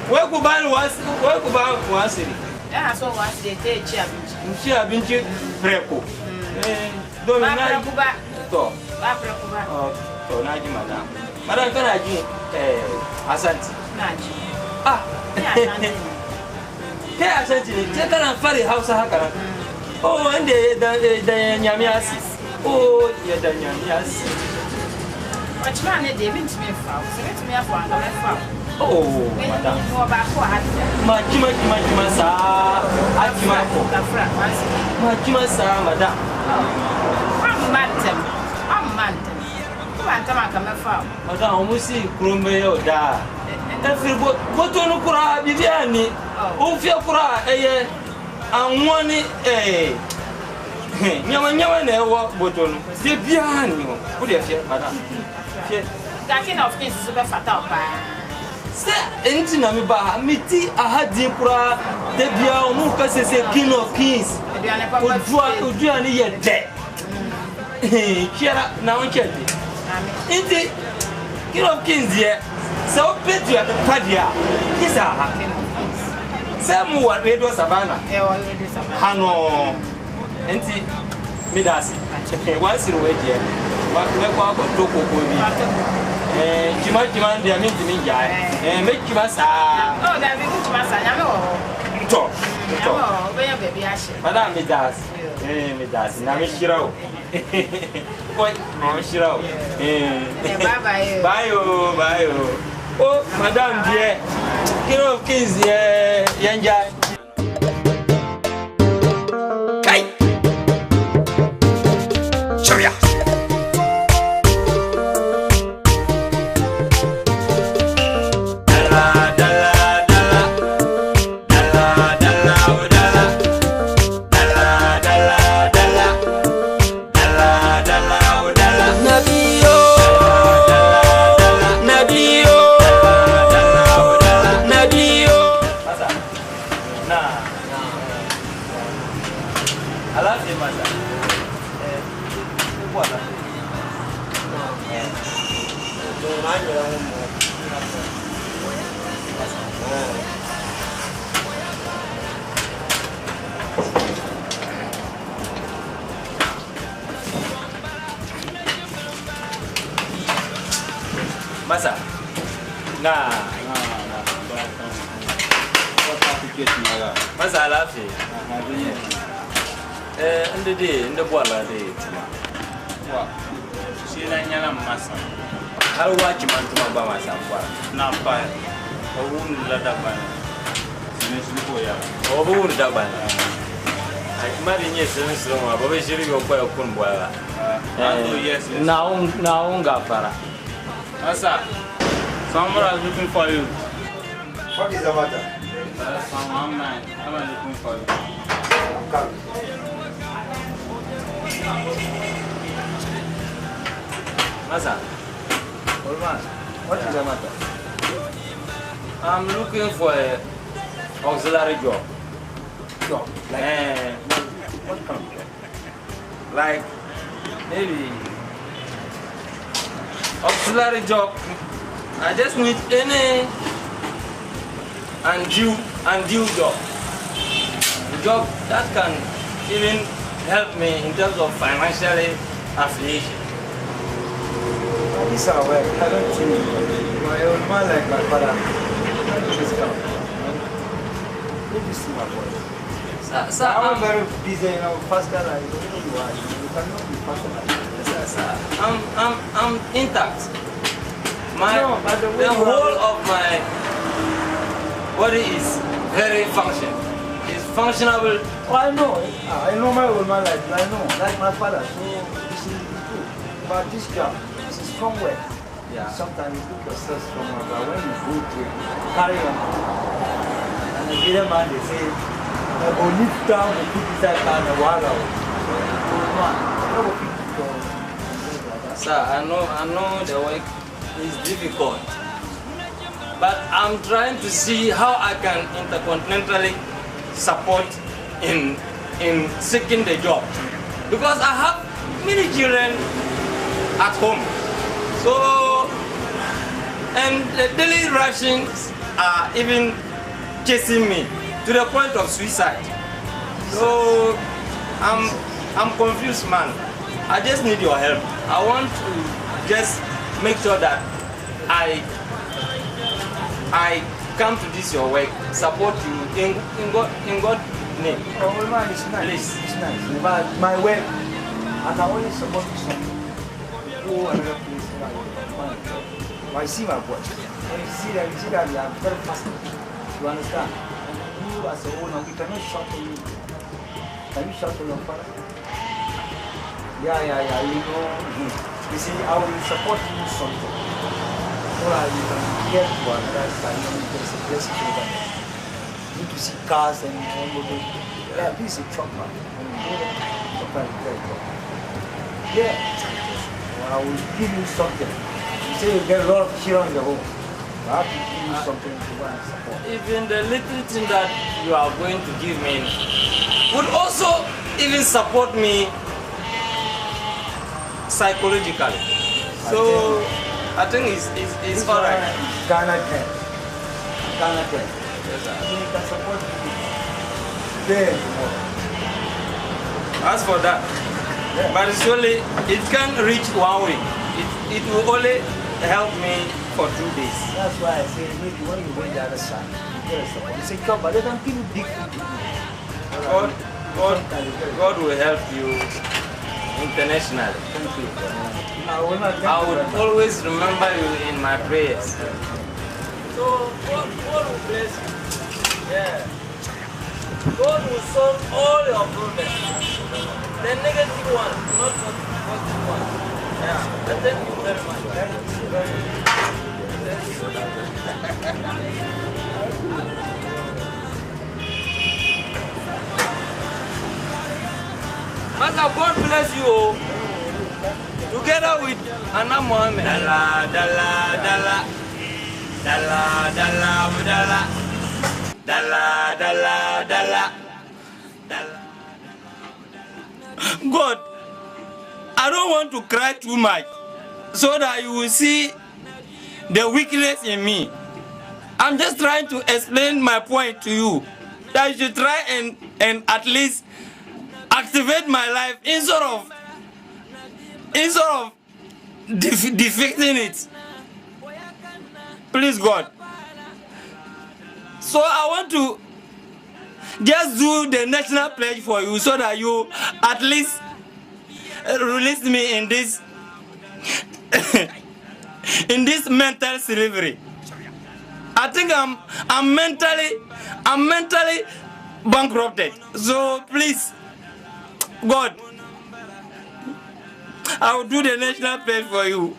Wai ku ba ni wan wai ku ba wan siri. Yana so wan siri ta ci abinci. In ci abinci preko. Domin Ba na preko ba. To. Ba preko ba. To na ji madam. Madam kana ji Asanti. Na ji. Ah. Ni Asanti ne. Kai Asanti ne, sai kana fari Hausa haka nan. Oh, wanda ya da nyamiasi. Oh, ya da nyamiasi. Watchman ne deɛ mentumi mfa wo. Sɛ metumi afa wo anka mɛfa wo. Oh, madam. Mewɔ baako wɔ ha deda. Ma kima kima kima saa. Akima ko. Kafra, one cedi. Ma kima saa, madam. Wamma ntɛm. Wamma ntɛm. Woba ntɛm anka mɛfa wo. Madam, ɔmo si kurom bɛyɛ o daa. Ɛfiri bɔtɔ no koraa biribiara ni. Ofie koraa ɛyɛ anwa ne nyama nyama na ɛwɔ bɔtɔ no. Deɛ biara ni hɔ. Wo deɛ hwɛ, madam. Hwɛ. Nka King of Kings nso bɛfata wo paa. Sɛ nti na meba ha, meti aha din koraa da biara ɔmo ka sɛ sɛ King of Kings. Aduane papa fie. Oduane yɛ dɛ. Kiara na wo nkyɛn de. Nti King of Kings deɛ sɛ wopɛ duane pa deɛ a, gye sɛ aha. Sɛ mo wɔ Radio Savannah. Yɛwɔ Radio Savannah. Ha no. Nti meda ase. Wansiri wɔ deɛ. Mɛkɔ akɔtɔ koko bi. Kyima kyima deɛ mentumi ngyae. Mɛkyima saa. Oh, dabi, wokyima saa, Nyame wɔ hɔ. Ntɔ. Nyame wɔ hɔ, wobɛnya baabi ahyɛ. Madam, meda ase. Meda ase. Nyame hyira wo. Oi, nyame hyira wo. Bye bye. Bye o, bye o. Oh, madam deɛ, King of Kings deɛ, yɛn gyae. Kai! Sharia! Dala, dala, dala. Dala, dala, oh, dala. Dala, dala, dala. Dala, dala, oh, dala. Nabio, Nabio, Nabio. Masa. Na. Alafu masa. Bwana. To na nyere ŋun mo. Masa. Na. Masa alafu. Ndị dị ndị bọọlụ dị tuma. Wa. Shi na nyɛla masa. Hali waa chima tuma gba masa n bɔra. Na pa o wumdi la Dagbani. Siliminsili ka o yɛra. O bi wumdi Dagbani. Ai, ma di nyɛ siliminsili ŋɔ ba bi ʒiri yɔ kɔya kuni bɔla la. Naawuni gafara. Masa, someone is looking for you. What is the matter? Someone man, I'm looking for you. I'm coming. Masa, old man, what is the matter? I'm looking for a auxiliary job. Job? Like, what kind of job? Like, maybe auxiliary job. I just need any and due job. A job that can even help me in terms of financially affiliation. This our work. I don't think my old man like my father. Please come. Let me see my boy. Sir, sir, I'm very busy, you know, faster than you know you are. You cannot be faster than me. Sir, sir, I'm intact. My, No, but the way the you are- whole of my body is very functional. It's functionable. Oh, I know. I know my old man like I know, like my father. So you see, it's good. But this job, it's a strong work. Yeah. Sometimes you look yourself strong, but when you go to it, carry on. And the Nigerian man, they say, they go lift down, they put inside car, and water. So, old man, you go pick it up. Sir, I know the work is difficult, but I'm trying to see how I can intercontinentally support in seeking the job, because I have many children at home. So, and the daily rations are even chasing me to the point of suicide. So, I'm confused, man. I just need your help. I want to just make sure that I come to this your work, support you in God's name. Oh man, it's nice. Please. It's nice. But my work, I can only support you something. Go another place, find a job. But I see my boy. When you see that, we are very fast. You understand? And you as a owner, we cannot shout to you. Can you shout to your father? Yeah, you know. You see, I will support you something. So that you can get to another side, you know, there's a blessing over there. You need to see cars and all those. Yeah, this is a chopper. When you go there, chopper is very good. Yeah. Well, I will give you something. You say you get a lot of children in the home. I have to give you something to go and support. Even the little thing that you are going to give me would also even support me psychologically. So I think it's all right. Ghana 10. Ghana 10. Yes, sir. You can support me today and tomorrow. As for that, yeah. But it's only, it can't reach 1 week. It will only help me for 2 days. That's why I say maybe when you go the other side, you get a support. You say, come, but they can give you big food. God will help you internationally. Thank you. I will always remember you in my prayers. So God will bless you. Yeah. God will solve all your problems. The negative one, not the positive one. Yeah. I thank you very much. Thank you very much. Thank you. Master, God bless you all. Together with Anna Mohammed. Dala, dala, dala. Dala, dala, dala. Dala, dala, dala. Dala. God, I don't want to cry too much so that you will see the weakness in me. I'm just trying to explain my point to you, that you should try and at least activate my life instead of defeating it. Please, God. So I want to just do the national pledge for you so that you at least release me in this in this mental slavery. I think I'm mentally bankrupted. So please, God, I will do the national pledge for you.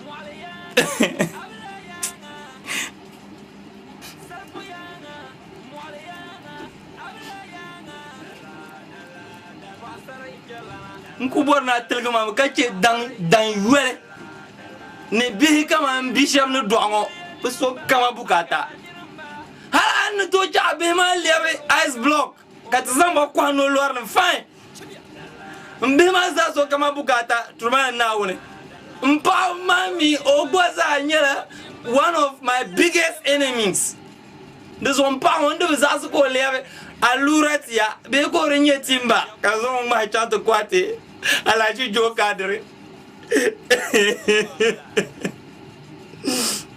Nkubor na tilgama ka che dan dan yole ne bihi kama n bi shɛba ni dɔɣi ŋɔ bi so kama bukata hali a ni tooi chaɣa bihi maa lɛbi ice block ka ti zaŋ ba kɔhi ni o lɔri ni fine n bihi maa zaa so kama bukata tuma ni Naawuni n paɣa maa mi o gba zaa nyɛla one of my biggest enemies di zuɣu n paɣa ŋɔ n di bi zaɣasi ka o lɛbi Allura tiya bee ka o di nyɛ timba ka zaŋ o ŋmahi chaŋ ti kɔhi ti Alhaji Joe Kadiri.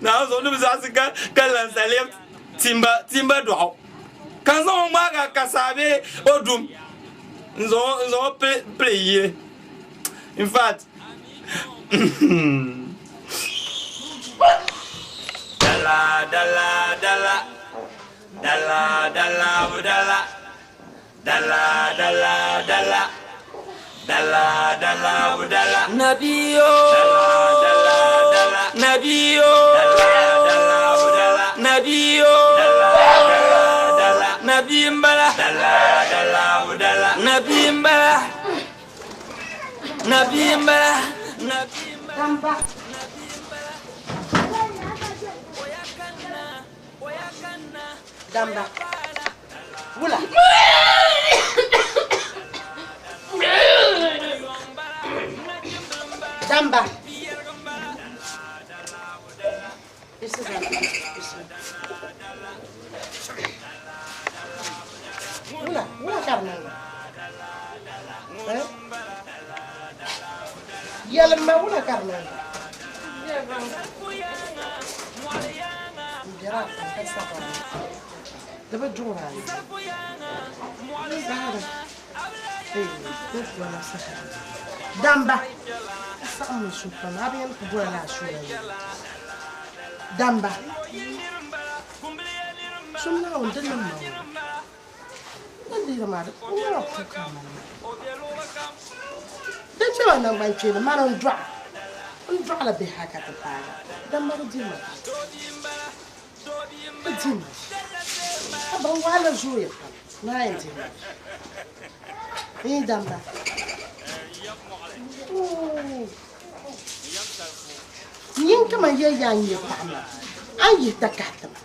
Naawuni zuɣu ni bi zaɣisi ka lansa lɛbi timba timba dɔɣu ka n zaŋ o ŋmaagi a kasaa bee o dum n zaŋ o pili yili. In fact, Dala dala dala dala dala dala dala dala dala dala dala dala Nabiyo dala dala Nabiyo dala dala dala Nabiyo dala dala dala Nabi mbala dala dala dala Nabi mbala Nabi mbala Nabi Damba. Damba. Wula. Damba. Wula, wula karnanga. Eh? Yɛlima wula karnanga. N bɛra a ka sabara. Di bi duɣura yi. Saɣari. Ee, n kuwa saha. Damba. Saɣim n su pam. A bi yɛn ku bɔla a suya yi. Damba. Sum Naawuni di niŋ ma ŋɔ. Din deeri maa di n nyɛla kuka mani ma. Din kpɛma nangban kpeeni mani n dɔɣa. N dɔɣila bihi hali ka ti paagi. Damba di dima. Di dima. Ka bin waɣala zooya pam. Naa yɛn dima. Ee damba. Nyin kaman yɛ yaa nyɛ paɣa maa. A ni yihi takahi tima.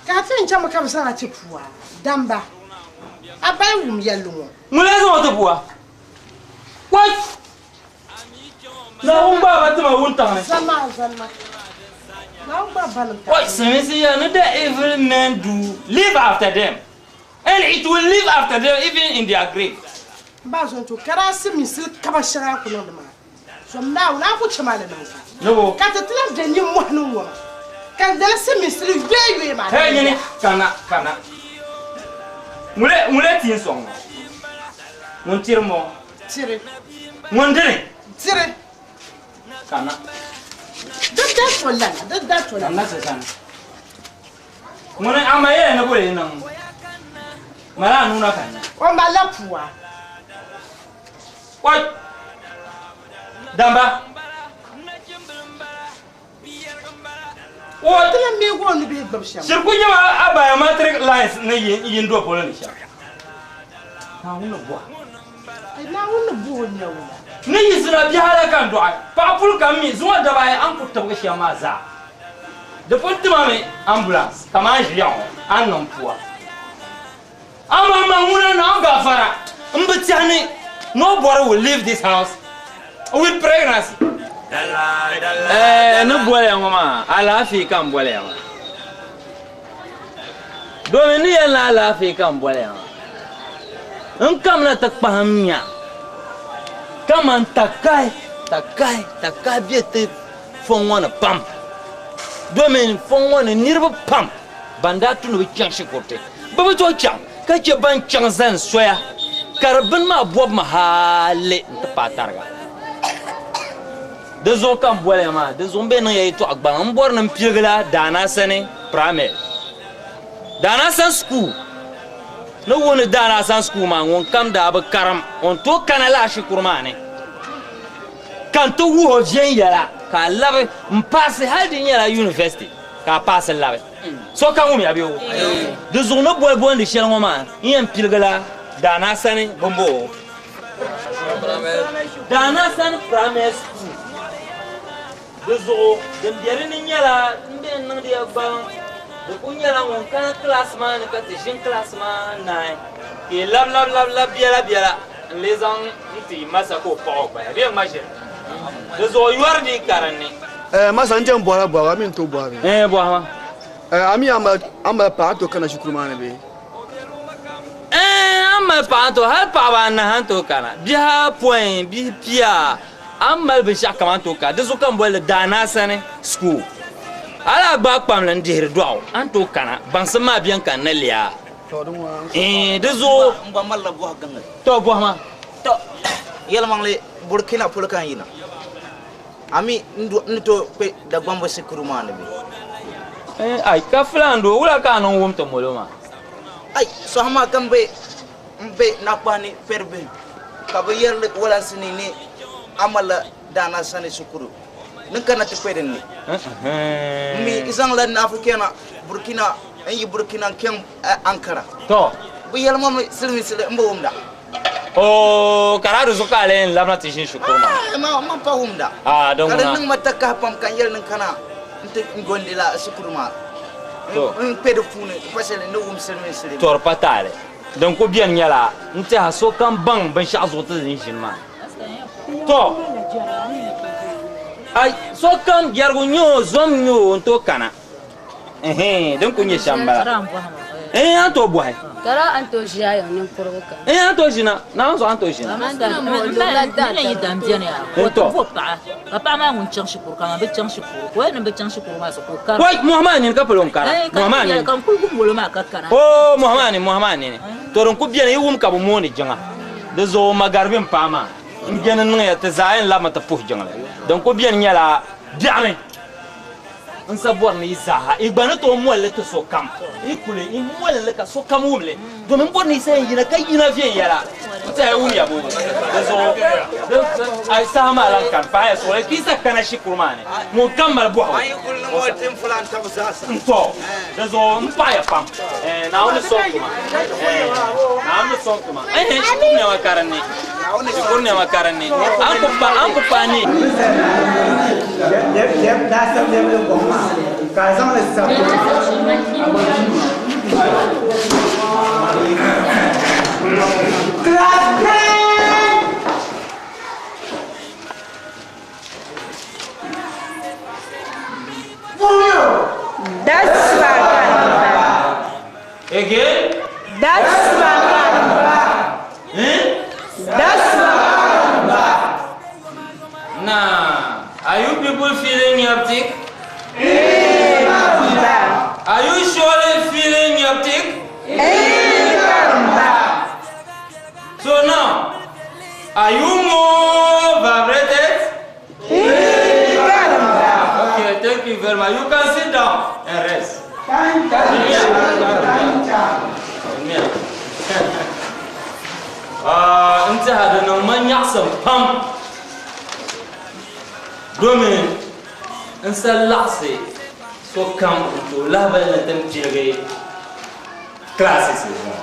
Ka a ti yɛn chami ka bɛ zaŋ a ti pua damba. A ba yi wum yɛlli ŋɔ. Ŋuni n-zaŋ o ti pua? What? Naawuni gbaai ba tima wuntaŋ ni. Zalima, zalima. Naawuni gbaai ba nim What? Silimiinsi yɛli ni the evil men do live after them and it will live after them even in their grave. M ba zɔn to ka daa silimiinsili kaba shɛŋa a ku niŋdi maa. Zom Naawuni a ku chɛ ma li niŋ ka. Ni bo? Ka ti ti lahi be nimmɔhi ni ŋɔ maa. Ka di lala silimiinsili yooi yooi maa Hey, nyini, kana, kana. Ŋule, ŋule ti n sɔŋ ŋɔ. Ŋun tiri mɔ. Tiri. Ŋun dini. Tiri. Kana. Di da to lala, di da to lala. Kana sasani. Ŋuni ama yɛli ni boli niŋ. Mala a nuuna ka nya. O malila pua. Oi! Damba. O ti lan meegi o nubihi gbibi shɛm. Shiri ku nyɛma a biometric lines ni yin do polo ni shɛm. Naawuni ni bɔha. Naawuni ni bɔh o nya wula. Ni yi zina biɛhi la ka n dɔɣi paɣa puli kam mi zuŋɔ daba ayi a ni ku tibigi shɛm maa zaa. Di pun tima mi ambulance kaman ʒiya ŋɔ a ni niŋ pua. Amaa man ŋuna Naawuni gaafara m bi tɛhi ni nobody will leave this house with pregnancy. Ɛɛ ni boliya ŋɔ maa alaafee ka n boliya maa. Domin ni yɛli ni alaafee ka n boliya maa, n kamina ti kpahim nya kaman takahi, takahi, takahi be ti fɔŋ ŋɔ ni pam. Domin fɔŋ ŋɔ ni niriba pam ban daa tu ni bɛ chaŋ shikuruti, bɛ bi tooi chaŋ ka chɛ ban chaŋ zani soya ka di bini maa bɔbi ma hali nti paai tariga. Di zuɣu ka m boliya maa, di zuɣu m be niŋ ya yɛtɔɣa gbaŋ. M bɔri ni m piligi la Daana Sani Primary, Daana Sani School. Ni wuhi ni Daana Sani School maa ŋun kam daa bi karim, o ni tooi kana lala shikuru maa ni ka n ti wuhi o viɛnyɛla ka a labi m-paasi hali di nyɛla university ka a paasi labi. Sokam wumya bee o? Di zuɣu ni boli bolindi shɛli ŋɔ maa n yɛn piligi la Daana Sani bɔmbɔŋɔ. Daana Sani Primary School. Di zuɣu din be di ni nyɛla n be n niŋdi ya gbaŋ di ku nyɛla ŋun kana kilaasi maa ni ka ti ʒini kilaasi maa naai ka yi lab lab lab lab biɛla biɛla n lee zaŋ n ti masa ka o paɣ o gbaya bee ŋma ʒiri. Di zuɣu yɔri di ka di ni. Masa n jɛn bɔhila bɔhigu a mi ni tooi bɔhi mi? Ɛɛn bɔhima. Ami amali paɣa to kana shikuru maa ni bee? An mali paɣa n to hali paɣaba anahi n tooi kana bihi apɔin bihi pia an mali binshaɣu kam an tooi kana di zuɣu ka n bolli Daanaasani school hali a gbaai kpamli n dihiri dɔɣu an tooi kana baŋsim maa bɛni ka n ni lɛa di zuɣu N gba malila bɔhi gaŋli. To bɔhi ma. To yɛlimaŋli Burkina polo ka n yina. A mi n ni tooi kpe Dagbamba shikuru maa ni bee? Ai, ka filan doo, wula ka a niŋ wum ti molo maa? Ai, sɔhi maa ka m be m be nakpahi ni fɛri bihim, ka bɛ yɛri li walansi ni ni a malila Daana sani shikuru ni kana ti kpe din ni. M mi zaŋla Naafu kɛna Burkina, n yi Burkina n kɛŋ Ankara. To. Bɛ yɛli ma mi silimiinsili m bi wumda. Oo, ka daa di zuɣu ka a lee labina ti ʒini shikuru maa? Aai, man pa wumda. Aa, din Ka di ŋuna. niŋ ma takahi pam ka n yɛli ni n kana nti gondi la shikuru maa. To. N kpe di puuni pa shɛli ni wum silimiinsili. To di pa taali. Din ku beni nyɛla n tɛha sokam baŋ binshɛɣu zuɣu ti ni ʒini maa. To, ai, sokam biɛrigu nyɛ o, zom nyɛ o n-tooi kana. Ɛhɛn, din ku nyɛ shɛm m-bala. Ɛɛn, a ni tooi bɔhi. Kara a ni tooi ʒi a yiŋ ninkurigu kam. Ɛɛn, a ni tooi ʒina. Naawuni zuɣu a ni tooi ʒina. N yi dan beni yaa, ka o ti bo paɣa, ka paɣa maa ŋun chaŋ shikuru, kaman bɛ chaŋ shikuru, ka o yɛn ni bɛ chaŋ shikuru maa so ka o kara. Wai, mɔhi maa nini ka palo n-kara. Ɛɛn, ka Mɔhi maa n yɛli nini. ka n kuli wum molo maa ka kana. Oo, mɔhi maa nini, mɔhi maa nini. To din ku beni, yi wum ka bɛ mooni jiŋa. Di zuɣu magaribi m-paai maa. N beni niŋya ti zaa yɛn labimi ti puhi jiŋli. Din ku beni nyɛla biɛɣuni. N sa bɔri ni yi zaaha yi gba ni tooi moli li ti sokam. Yi kuli yi moli li ka sokam wum li, domin m bɔri ni yi sa yɛn yina ka yina viɛnyɛla. N tɛha yi wumya boo? Di zuɣu a yi saha maa lan kani, paɣiya suɣili ka yi sa kana shikuru maa ni, ŋun kam mali bɔhigu. N-tɔ, di zuɣu m paɣiya pam. Naawuni ni sɔŋ ti ma. Naawuni ni sɔŋ ti ma. Ɛhɛn, shikuru nɛma ka din ni. Shikuru nɛma ka din ni. A ni ku pa, a ni ku paai ni. Again? That's Eh? That's Now, are you people feeling uptick? Are you surely feeling uptick? So now, are you more vibrated? Okay, thank you very much. You can sit down and rest. N tɛha di niŋ ma nyaɣisim pam domin n sa laɣisi sokam n-tooi lahibali ni ti ni piligi classes ŋɔ.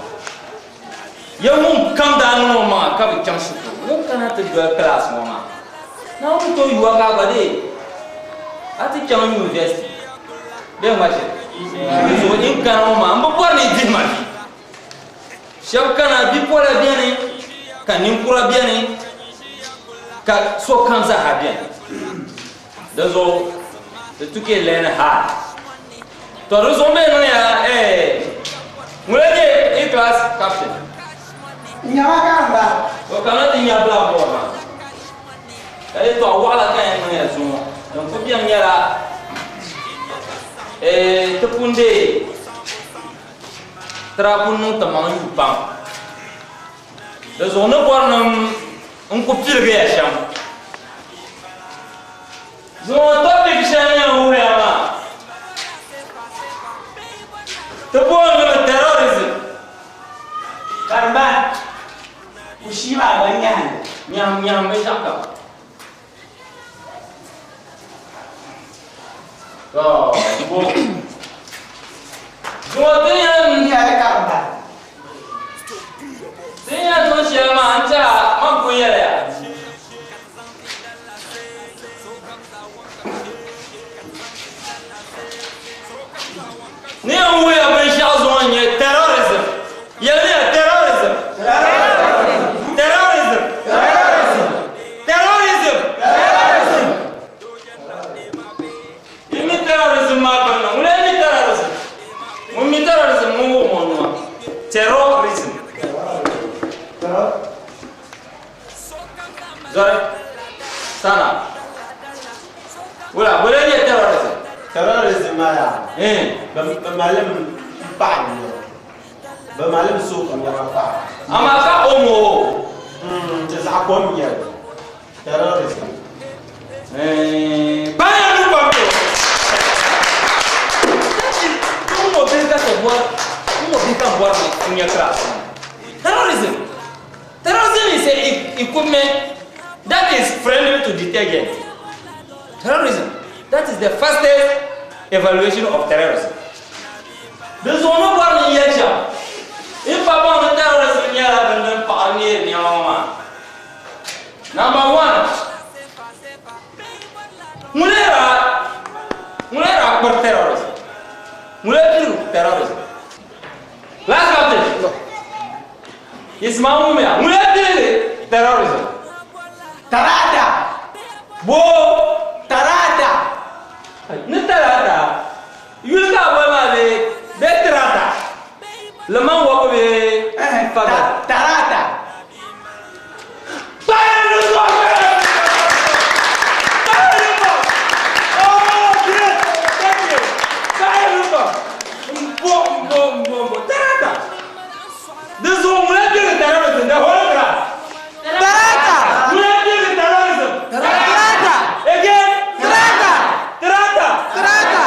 Ya ŋun kam daa niŋ o maŋa ka bi chaŋ shikuru, ŋun kana ti doli class ŋɔ maa, Naawuni tooi yu a ka a gba dee a ti chaŋ university bee ŋma shɛli. Dinzuɣu n kana ŋɔ maa m bi bɔri ni yi dihi ma vi. Shɛba kana bipola beni ka ninkura beni ka sokam zaaha beni. Dinzuɣu di tu ka yi learn hard. To di zuɣu mi niŋya ŋuna nyɛ yi class captain. Nyama karimba. O kana ti nya blackboard maa. Ka yɛltɔɣa waɣila ka yɛn niŋya zuŋɔ. Din ku beni nyɛla ti pun deei tira pun niŋ ti maŋ yu pam. Di zuɣu ni bɔri ni n ku piligi ya shɛm. Zuŋɔ topic shɛli ni yɛn wuhiya maa, ti booni li terrorism. Karimba, ku shii maa gba nyahim. Nyahim, nyahim binshɛɣu kam. To, bo. Zuŋɔ ti yɛn Nyɛla karimba. Ti yɛn niŋ shɛli maa n tɛha man pun yɛliya. Ni yɛn wuhiya binshɛɣu zuŋɔ n-nyɛ terrorism. Yɛlimiya terrorism. Terrorism. Terrorism. Yi mi terrorism maa gbunni, ŋuni n-mi terrorism? Bɛ malimi paɣiri nɛma. Bɛ malimi soopu nɛma paɣiri. Amaa ka o mo o. Ti zaɣ kom nyɛli. Terrorism. Kpaya ni kom to. N mo bihi ka ti bɔri, n mo bihi ka n bɔri ni n nya class. Terrorism. Terrorism is a equipment that is friendly to detergent. Terrorism. That is the fastest evaluation of terrorism. Di zuɣu ni bɔri ni yɛli shɛm, yi pa baŋ ni terrorism nyɛla bini din paɣiri neeri nɛma ŋɔ maa. Number one, ŋun lee daa kpiri terrorism? Ŋun lee pili terrorism? Last captain, Ismail Mumia, ŋun lee pili terrorism? Tarata. Bo. Tarata. Ni tarata. Yuli ka a boli maa bee bee tirata? Liman wabu bee faga? Tarata. Di zuɣu ŋuna pili terrorism, the whole class. Tarata. Ŋuna pili terrorism. Tarata. Again. Tarata. Tarata. Tarata.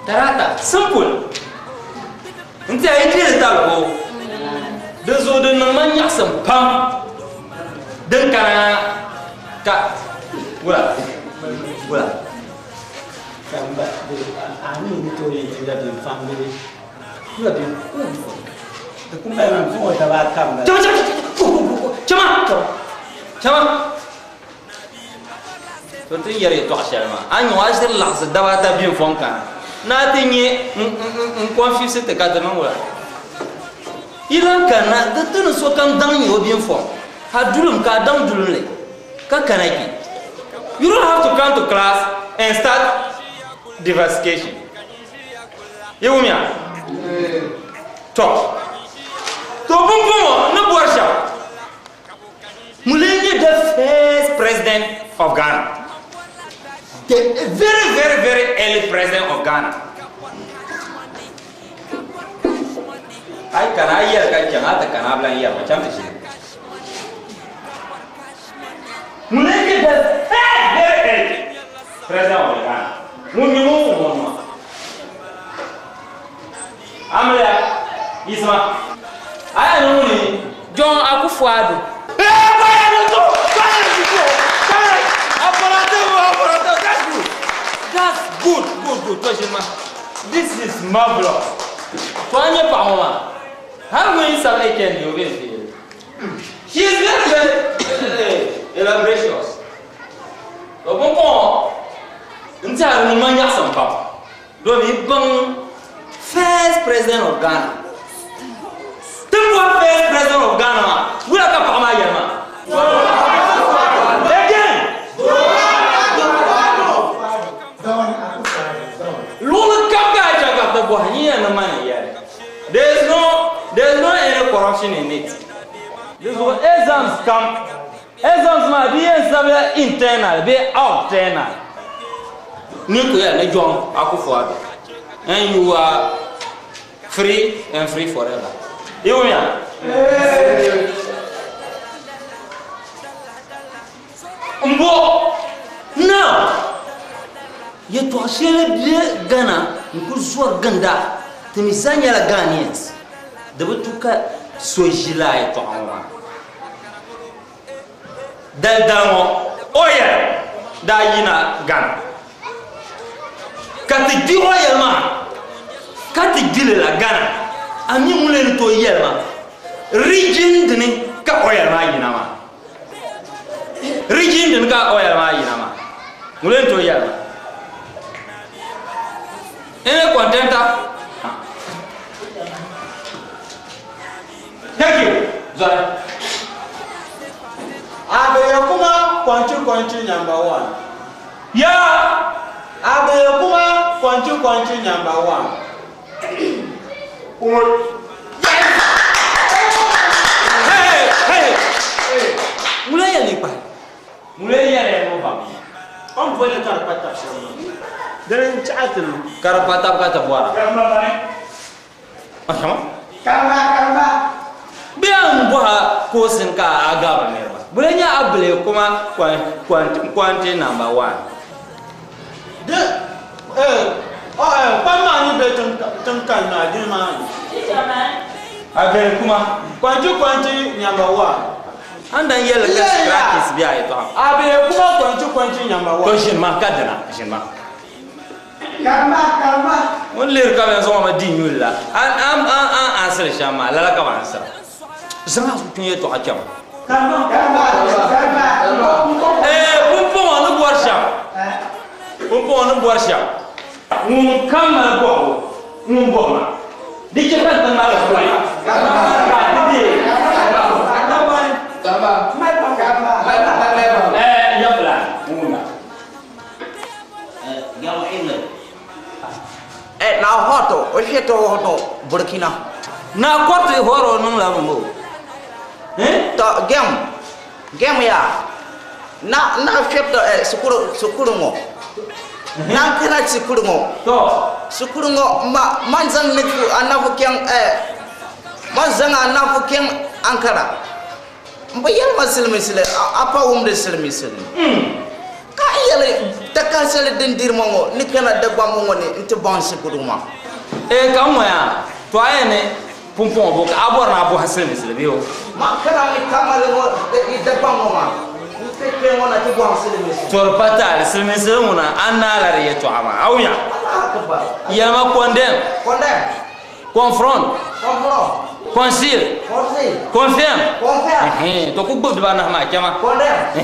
Tarata. Simple. N tiɛha yi diri talibu di zuɣu di niŋ ma nyaɣasim pam din kana ka wula wula. Kamba a mi ni to yi ti la bin fam ni la bin di kun bɛ min fún o daba ata mi. Chama chama chama chama. To ti yɛri yɛltɔɣa shɛli maa a nyɛ a ʒiri laɣasi daba ata bin fɔŋ kana naa ti nyɛ n confuse ti ka ti niŋ wula yi lan kanna di ti ni sokam daŋ nyɛ o bin fɔŋ a dulum ka a daŋ dulumli ka kana kpɛ. You don't have to come to class and start diversification. Yi wumya? To. To pumpɔŋɔ ni bɔri shɛm ŋun nyɛ the first president of Ghana. The very, very, very early president of Ghana. Ai kana ai yɛli ka chaŋ a ti kana a bi lan yɛri ma chaŋ ti shee. Ŋun nyɛ the first very early president of Ghana. Ŋun nyɛ ŋun wuhi ŋɔ maa. Amiliya Yisima a yɛn niŋ ŋuni? John Akufo-Addo. That's good, good, good. This is marvelous. To a nyɛ paɣa ŋɔ maa hali ŋun yi sabi HND o bɛ n She is very, very elaboracious. To pumpɔŋɔ n tiɛha di niŋ ma nyaɣasim pam domi baŋ first president of Ghana. Ti bɔri first president of Ghana maa wula ka paɣa maa yɛli maa? Again. Luɣuli kam ka a chɛ ka ti bɔhi nyin yɛn ni ma ni yɛli. There is no any corruption in it. Di zuɣu exams kam exams maa di yɛn sabila internal bee outernal. Ni ku yɛli ni John Akufo-Addo and you are free and free forever. Yi wumya? Mbo now yɛltɔɣa shɛli bɛ Ghana n ku zɔri ginda ti mi zaa nyɛla Ghanaians di bi tu ka so ʒi laa yɛltɔɣa ŋɔ maa. Daldali ŋɔ oil daa yina Ghana ka ti gbi oil maa ka ti gbili la Ghana a mi ŋun lee ni tooi yɛli ma region dini ka oil maa yina maa region dini ka oil maa yina maa ŋun lee ni tooi yɛli ma any contenter? Thank you. Zɔri. Abeyekuma kwanchi kwanchi number 1. Yeah. Abeyekuma kwanchi kwanchi number 1. Yes. Hey, hey. Mule yɛli kpa. Mule yɛli mo ba mi. O ni boli ka di pa tab shɛm maa, dini n-chaɣi ti niŋ. Ka di pa tab ka ti bɔra. Bɛ yɛn bɔh a koosin ka a gabiri niriba. Bɛ lee nyɛ a bili kuma kɔnti number one. Di kpam maa ni be tiŋ kali maa dini maa ni. A bili kuma. Kɔnti kɔnti number one. An dan yɛli ka scratches be a yɛtɔɣa. A bili kuma kɔnti kɔnti number one. To ʒini ma ka dina, ʒini ma. Karima, karima. Ŋun lihiri ka bɛ yɛn zaŋ o mi di nyuli la, a a ansiri shɛm maa, lala ka bɛ ansira. Zaŋ a suhu yɛtɔɣa chɛma. Karima, karima, karima. Ee, pumpɔŋɔ ni bɔri shɛm, pumpɔŋɔ ni bɔri shɛm, ŋun kam mali bɔhigu, ŋun bɔhi ma. Di chɛ ka n ti ŋmaligi kuli ka a ti deei. Ee, ya plan, ŋun wumda. Eh, na hoto, o sheto hoto Burkina. Na korti horo niŋ la bumbo. Eh? To gem. Gem ya. Na na sheto eh sukuru sukuru ŋɔ. Na kana sukuru ŋɔ. To. Sukuru ŋɔ ma man zaŋ ni fu anafu kɛŋ eh man zaŋ anafu kɛŋ Ankara. N bi yɛli ma siliminsili a pa wumdi siliminsili. Ka n yɛli takahi shɛli din diri ma ŋɔ ni kana Dagbamba ŋɔ ni nti baŋ shikuru maa. Ee ka n ŋɔya, to a yɛn ni pumpɔŋɔ bo ka a bɔri ni a bɔhi siliminsili bee o? Man kana mi Tamale ŋɔ Dagbaŋ ŋɔ maa n-ti kpe ŋɔ na ti bɔhi siliminsili. To di pa taali, siliminsili ŋuna a ni naai la di yɛtɔɣa maa, a wunya? Allahu Akbar. Yɛlima condemn. Condemn. Confront. Confront. Conceal. Conceal. Confirm. Confirm. To ku gbubi dibaanahi maa chama. Condemn.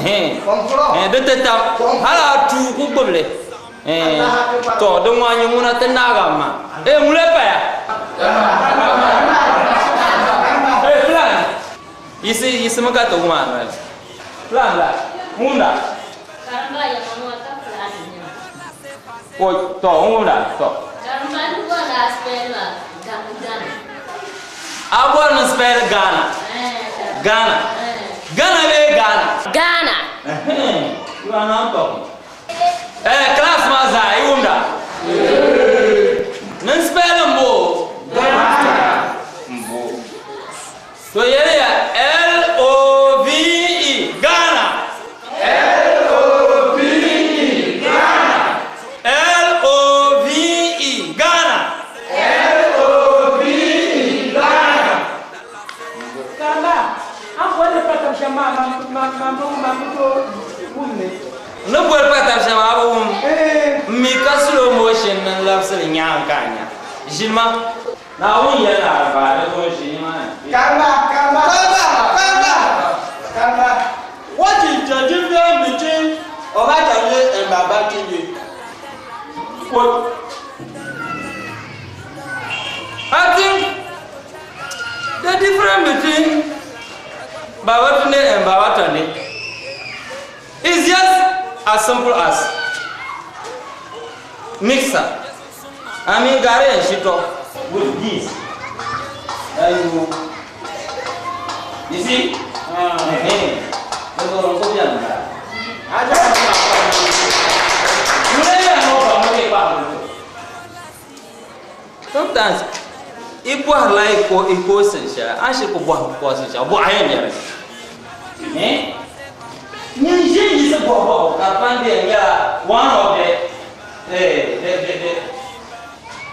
Confront. Di ti tam. Hali a tuu ku gbubi li. To di ŋɔ n-nyɛ ŋuna ti naaga m ma. Ee ŋun lee paya. Ee plan. Yisi yisimi ka ti wum a noli. Plan la. Ŋunda. Karimba yɛma ŋɔ ka plan nyɛma. O to ŋunda to. Karimba ni bɔri a spell maa Ghana. A bɔri ni spell Ghana. Ghana. Ghana bee Ghana? Ghana. You are now talking. Eh, class maa zaa yi wumda? Ni spell m-bo? Ghana. M-bo. To yɛliya L-O-V-E, Ghana. L-O-V-E, Ghana. L-O-V-E, Ghana. L-O-V-E, Ghana. Kamba, an boli pa tab shɛm maa, man bi tooi wum li. N ni boli pa tab shɛm a bi wum. M mi ka slow motion ni n labisili nyaaŋa ka a nya. Ʒini ma. Naawuni yɛli ni Araba di zuɣu ʒi nimaani. Karima, karima, karima, karima, karima. What is the difference between Obasanjo and Babatunde? What? I think the difference between Babatunde and Babatunde is just as simple as mixer. I mean, gari and shito with this. You see? Sometimes, i bɔhirila i koosin shɛli, a ni shiri ku bɔhim koosin shɛli, bɔɣa yɛn nyɛli. Nyin ʒi n-yiɣisi bɔhi bɔhigu ka di pam di yɛn nyɛla one of the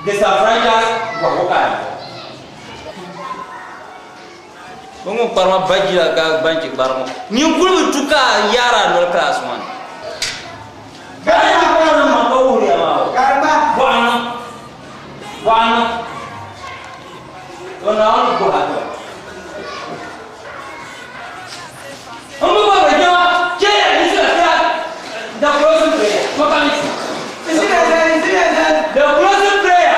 disenfranchised bɔhigu ka a ni bɔhi. Bɛ ŋun kparima ba jila ka banchi kparima. Nyin kuli bi tu ka a yaari a noli class ŋɔ ni. Gana kparima ma ka wuhiriya maa o. Bɔɣa niŋ. Bɔɣa niŋ. To Naawuni bɔha to. N bi bɔri jama chɛ ya di sila sila the closing prayer. To ka mi. The closing prayer. The closing prayer.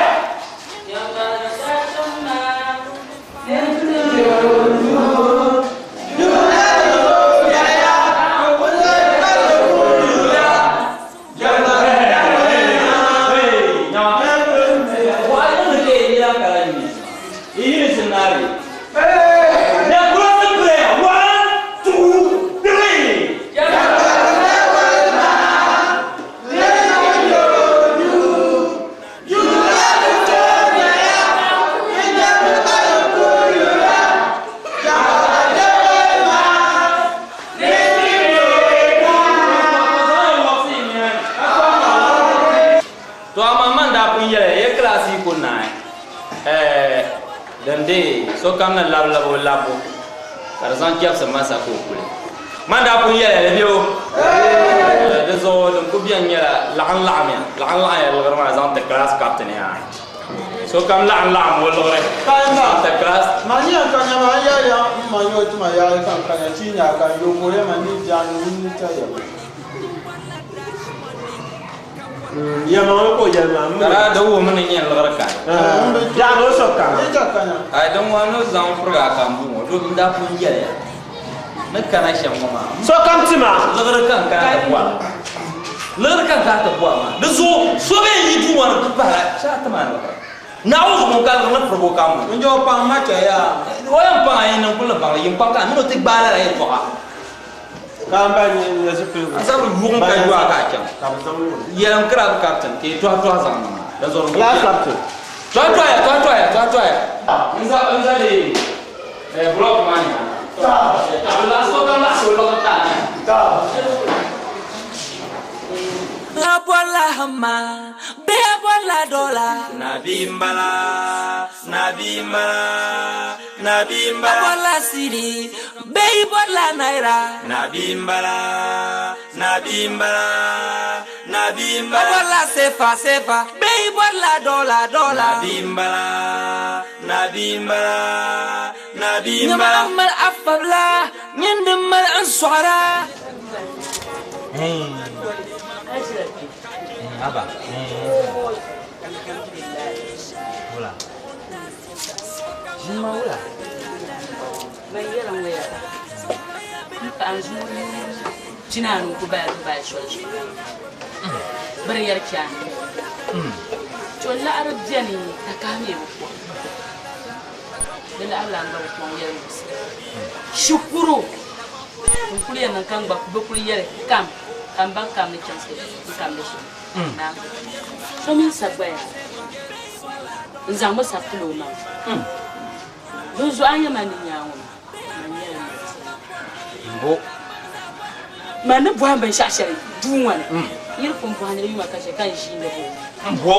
1, 2, 3. Class yi ku naai, eh, din deei sokam ni labi labi o labbu ka di zaŋ chɛbisi masa ka o kuli. Man daa pun yɛliya li bee o? Eh, di zuɣu din ku beni nyɛla laɣim laɣimya, laɣim laɣimya liɣiri maa zaŋ ti class captain yaa. Sokam laɣim laɣim o liɣiri zaŋ ti class. Ma ni yɛn ka nyama n yɛli ya n ma yo ti ma yaali ka n ka nya chi nya ka n yo ka o yɛli ma ni biɛɣu ni ni ta yɛli. Yɛlimaŋli ka o yɛli maa. Ka daa di wuhimi ni nyɛ liɣiri kani. Biɛɣu ni o so kana. Ai din ŋɔ ni zaŋ furiga ka n bu ŋɔ do n daa pun yɛliya ni kana shɛm ŋɔ maa. Sokam ti ma. Liɣiri ka n kana ti bɔra. Liɣiri ka n kana ti bɔra maa. Di zuɣu so bee yi duu ŋɔ ni ti pahila shɛli ti maa ni liɣiri. Naawuni zuɣu ŋun ka liɣiri ni furigu ka n bu. N jɛ o paŋ ma chɛ yaa. O yɛn paŋ a yi niŋ kuli ni baŋli yin kpaŋ ka a mini o ti gbaai lala yɛltɔɣa. Ka n ba nyɛ nyɛ zipiligu. A zabiri yuɣim ka yu a ka a chaŋ. Ka bɛ zaŋ yuɣim. Yɛlim club captain ka yi tɔhi tɔhi zaŋ niŋ ma. Di zuɣu Club captain. Tɔhi tɔhiya, tɔhi tɔhiya, tɔhi tɔhiya. N za, n za di, eh, block maa nyaaŋa. Ka bɛ laɣisi o ka laɣisi o liɣiri ka a na. A bɔrila hama bee a bɔrila dɔla? Nabi m-bala, Nabi m-bala, Nabi m-bala. A bɔrila sidi bee i bɔrila naira? Nabi m-bala, Nabi m-bala, Nabi m-bala. A bɔrila sefa sefa bee i bɔrila dɔla dɔla? Nabi m-bala, Nabi m-bala, Nabi m-bala. Nyama mali a fabila, nyini din mali n sɔɣira. Aba. Wula. Ʒini ma wula. Man yɛla ŋɔ ya. N paɣa n zuŋɔ pinaanu ku bala Dubai soli zuɣu. Biri yɛri chani. To laɣiri beni ka kahi mi bi kɔŋ. Di laɣiri lan gba bi kɔŋ yɛli muɣisi. Shikuru n kuli yɛn niŋ ka n gba bi kuli yɛli kam ka n baŋ kam ni chaŋ n kam di shɛm. So mini sagbaya n zaŋ mi sabi tili o maŋ. Dinzuɣu a nya ma ni nya ŋɔ maa, man nyɛla mali. Mbo. Man ni bɔhim binshɛɣu shɛli duu ŋɔ ni, yiri pun bɔhi ni di yuma ka shɛli ka n ʒiindi bo. Mbo.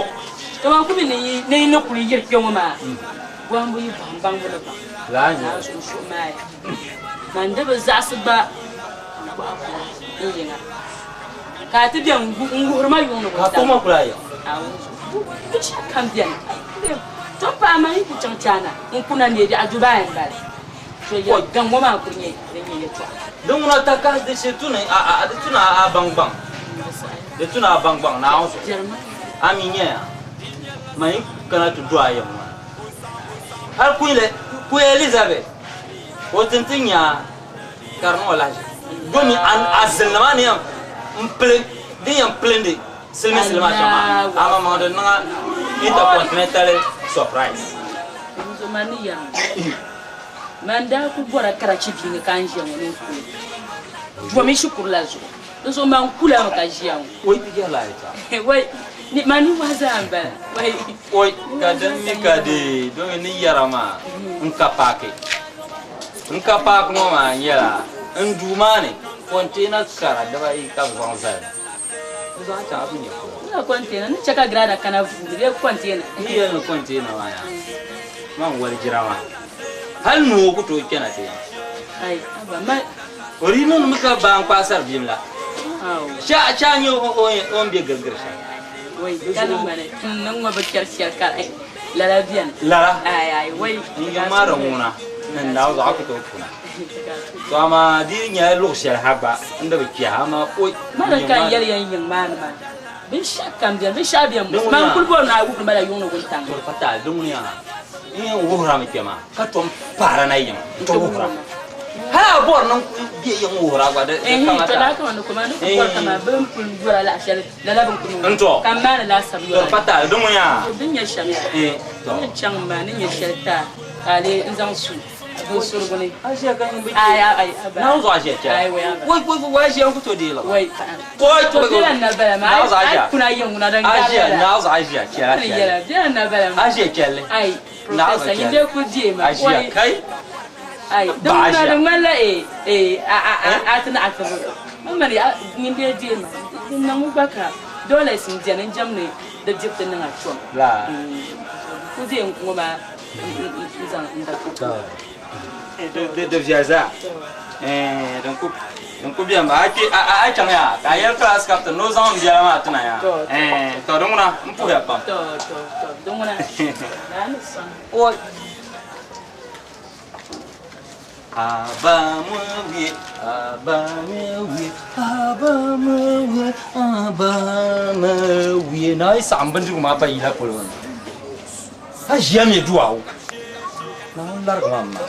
Kaman ku mi ni yi ni kuli yiri kpe ŋɔ maa, bɔhimbu yi bɔhim baŋbu ni baŋ. Laa nyɛ. Naa zuɣu suhu maaya. Man di bi zaɣisi gba n bɔhi kuli n yiŋa. Ka a ti be n wuhiri ma yuŋ ni Ka a kpuɣi ma kuli a yiŋa. Binshɛɣu kam beni. To paɣa man yi ku chaŋ China n kuna neei biɛɣu Dubai m bala. To yɛli gaŋ ŋɔ maa n-kuli nyɛ din nyɛ yɛltɔɣa. Din ŋuna takahi di shee tuni a a di tuni a baŋ gbaŋ. Di tuni a baŋ gbaŋ Naawuni zuɣu. A mi nyɛya man yi kana ti du a yiŋ maa hali kuyili Queen Elizabeth ka o ti nti nya a ka di niŋ o lahiʒi. Domi a zilinima maa ni yɛn pili din yɛn pilindi silimiinsili maa shɛm maa a maŋmaŋ di niŋ a intercontinental surprise. Dinzuɣu man ni yɛri ŋɔ, man daa ku bɔra karachi bia ni ka n ʒiya ŋɔ ni n kuli domi shikuru la zuɣu. Dinzuɣu man kula mi ka ʒiya ŋɔ. Oi, ti yɛrila a yɛltɔɣa. Wai, ni man ni wahi zaa m-bala. Wai. Oi, ka din mi ka di domi ni yɛra maa n ka paaki. N ka paaki ŋɔ maa nyɛla n duu maa ni kɔnteena kara dibayi ka bɛ zaŋ zali. N zaŋ chaŋ a ku nya polo. N kɔnteena, n ni chɛ ka girada kana vuugi bee kɔnteena. N ni yɛli ni kɔnteena maa yaa, man walijira maa hali noo ku tooi kpɛna ti ya. Ai, aba, ma. O di niŋdimi ka baa n-kpaasari bim la. Aw. Shɛ a nya o ni be girigiri shɛm. Wai, ka niŋ ma ni n niŋ ŋɔ bi chɛri shɛli ka lala beni. Lala? Ai, ai, wai. N yiŋ maa di ŋuna, n daa zuɣu a ku tooi kuna. To amaa di yi nyɛla luɣ shɛli ha gba n di bi kpɛhi, amaa oi, Ma n di yiŋ ka n maa yɛli ya n yiŋ maa ni maa, binshɛɣu kam beni, binshɛɣu beni Di ŋuni man yaa. kuli bɔri ni a wuhiri ma la yuŋ ni wuntaŋ. To di pa taali, di ŋuni yaa. N yɛn wuhirami kpɛ maa ka tom paara na yiŋ n-ti wuhira. Hali a bɔri ni n be yiŋ wuhira gba di Ɛhii, kama to ta. laa kama ni koma ni ku bɔri kaman bɛ ni pun yɔra laɣ shɛli lala bɛ ni ku niŋ N to. ka m maani laasabu To di yɔra pa taali, di ŋuni yaa. To din nyɛ shɛm yaa. Ɛɛh, to. N yɛn chaŋ m-maa ni nyɛ shɛli taai ka a lee n zaŋ su bin surigu ni. A ʒiya ka nyin bi Ai, ai, ai, aba. Naawuni zuɣu a ʒiya chɛla. Ai, wai, aba. Wai, wai, wai, a ʒiya n ku tooi deei liɣiri. Wai, paɣa. Wai, To bela n na bala maa. Naawuni zuɣu a Ai, ʒiya. kuna yiŋ ŋuna din A gari ʒiya, lala. Naawuni zuɣu a ʒiya chɛla, Ni chɛli. yɛla, bela n na bala maa. A ʒiya chɛli. Ai, Naawuni Professor, zuɣu nyin chɛli. dee ku deei ma. A ʒiya, Wai. kai. Ai, din Ba a ŋuna ʒiya. di ŋmanila, eh, eh, a, a, a, a ti ni a ti bi. Man mali, a, nyin dee deei ma. Din niŋ gba ka dollars n beni n jɛm ni Di dibiti niŋ a chom. La. N deei ŋɔ maa n zaŋ n da To. Di viɛli zaa. Din ku din ku bɛni ba a kpe a a chaŋ yaa ka a yɛli class captain ni o zaŋ n biɛla maa ti na yaa. To di ŋuna n puhiya pam. To to to di ŋuna naa ni sɔŋ. Oi. Abamuwie, abamuwie, abamuwie, abamuwie. Na yi saɣim bindirigu maa pa yila polo ni. A ʒiya mi duawu. Naawuni larigi ma m ma.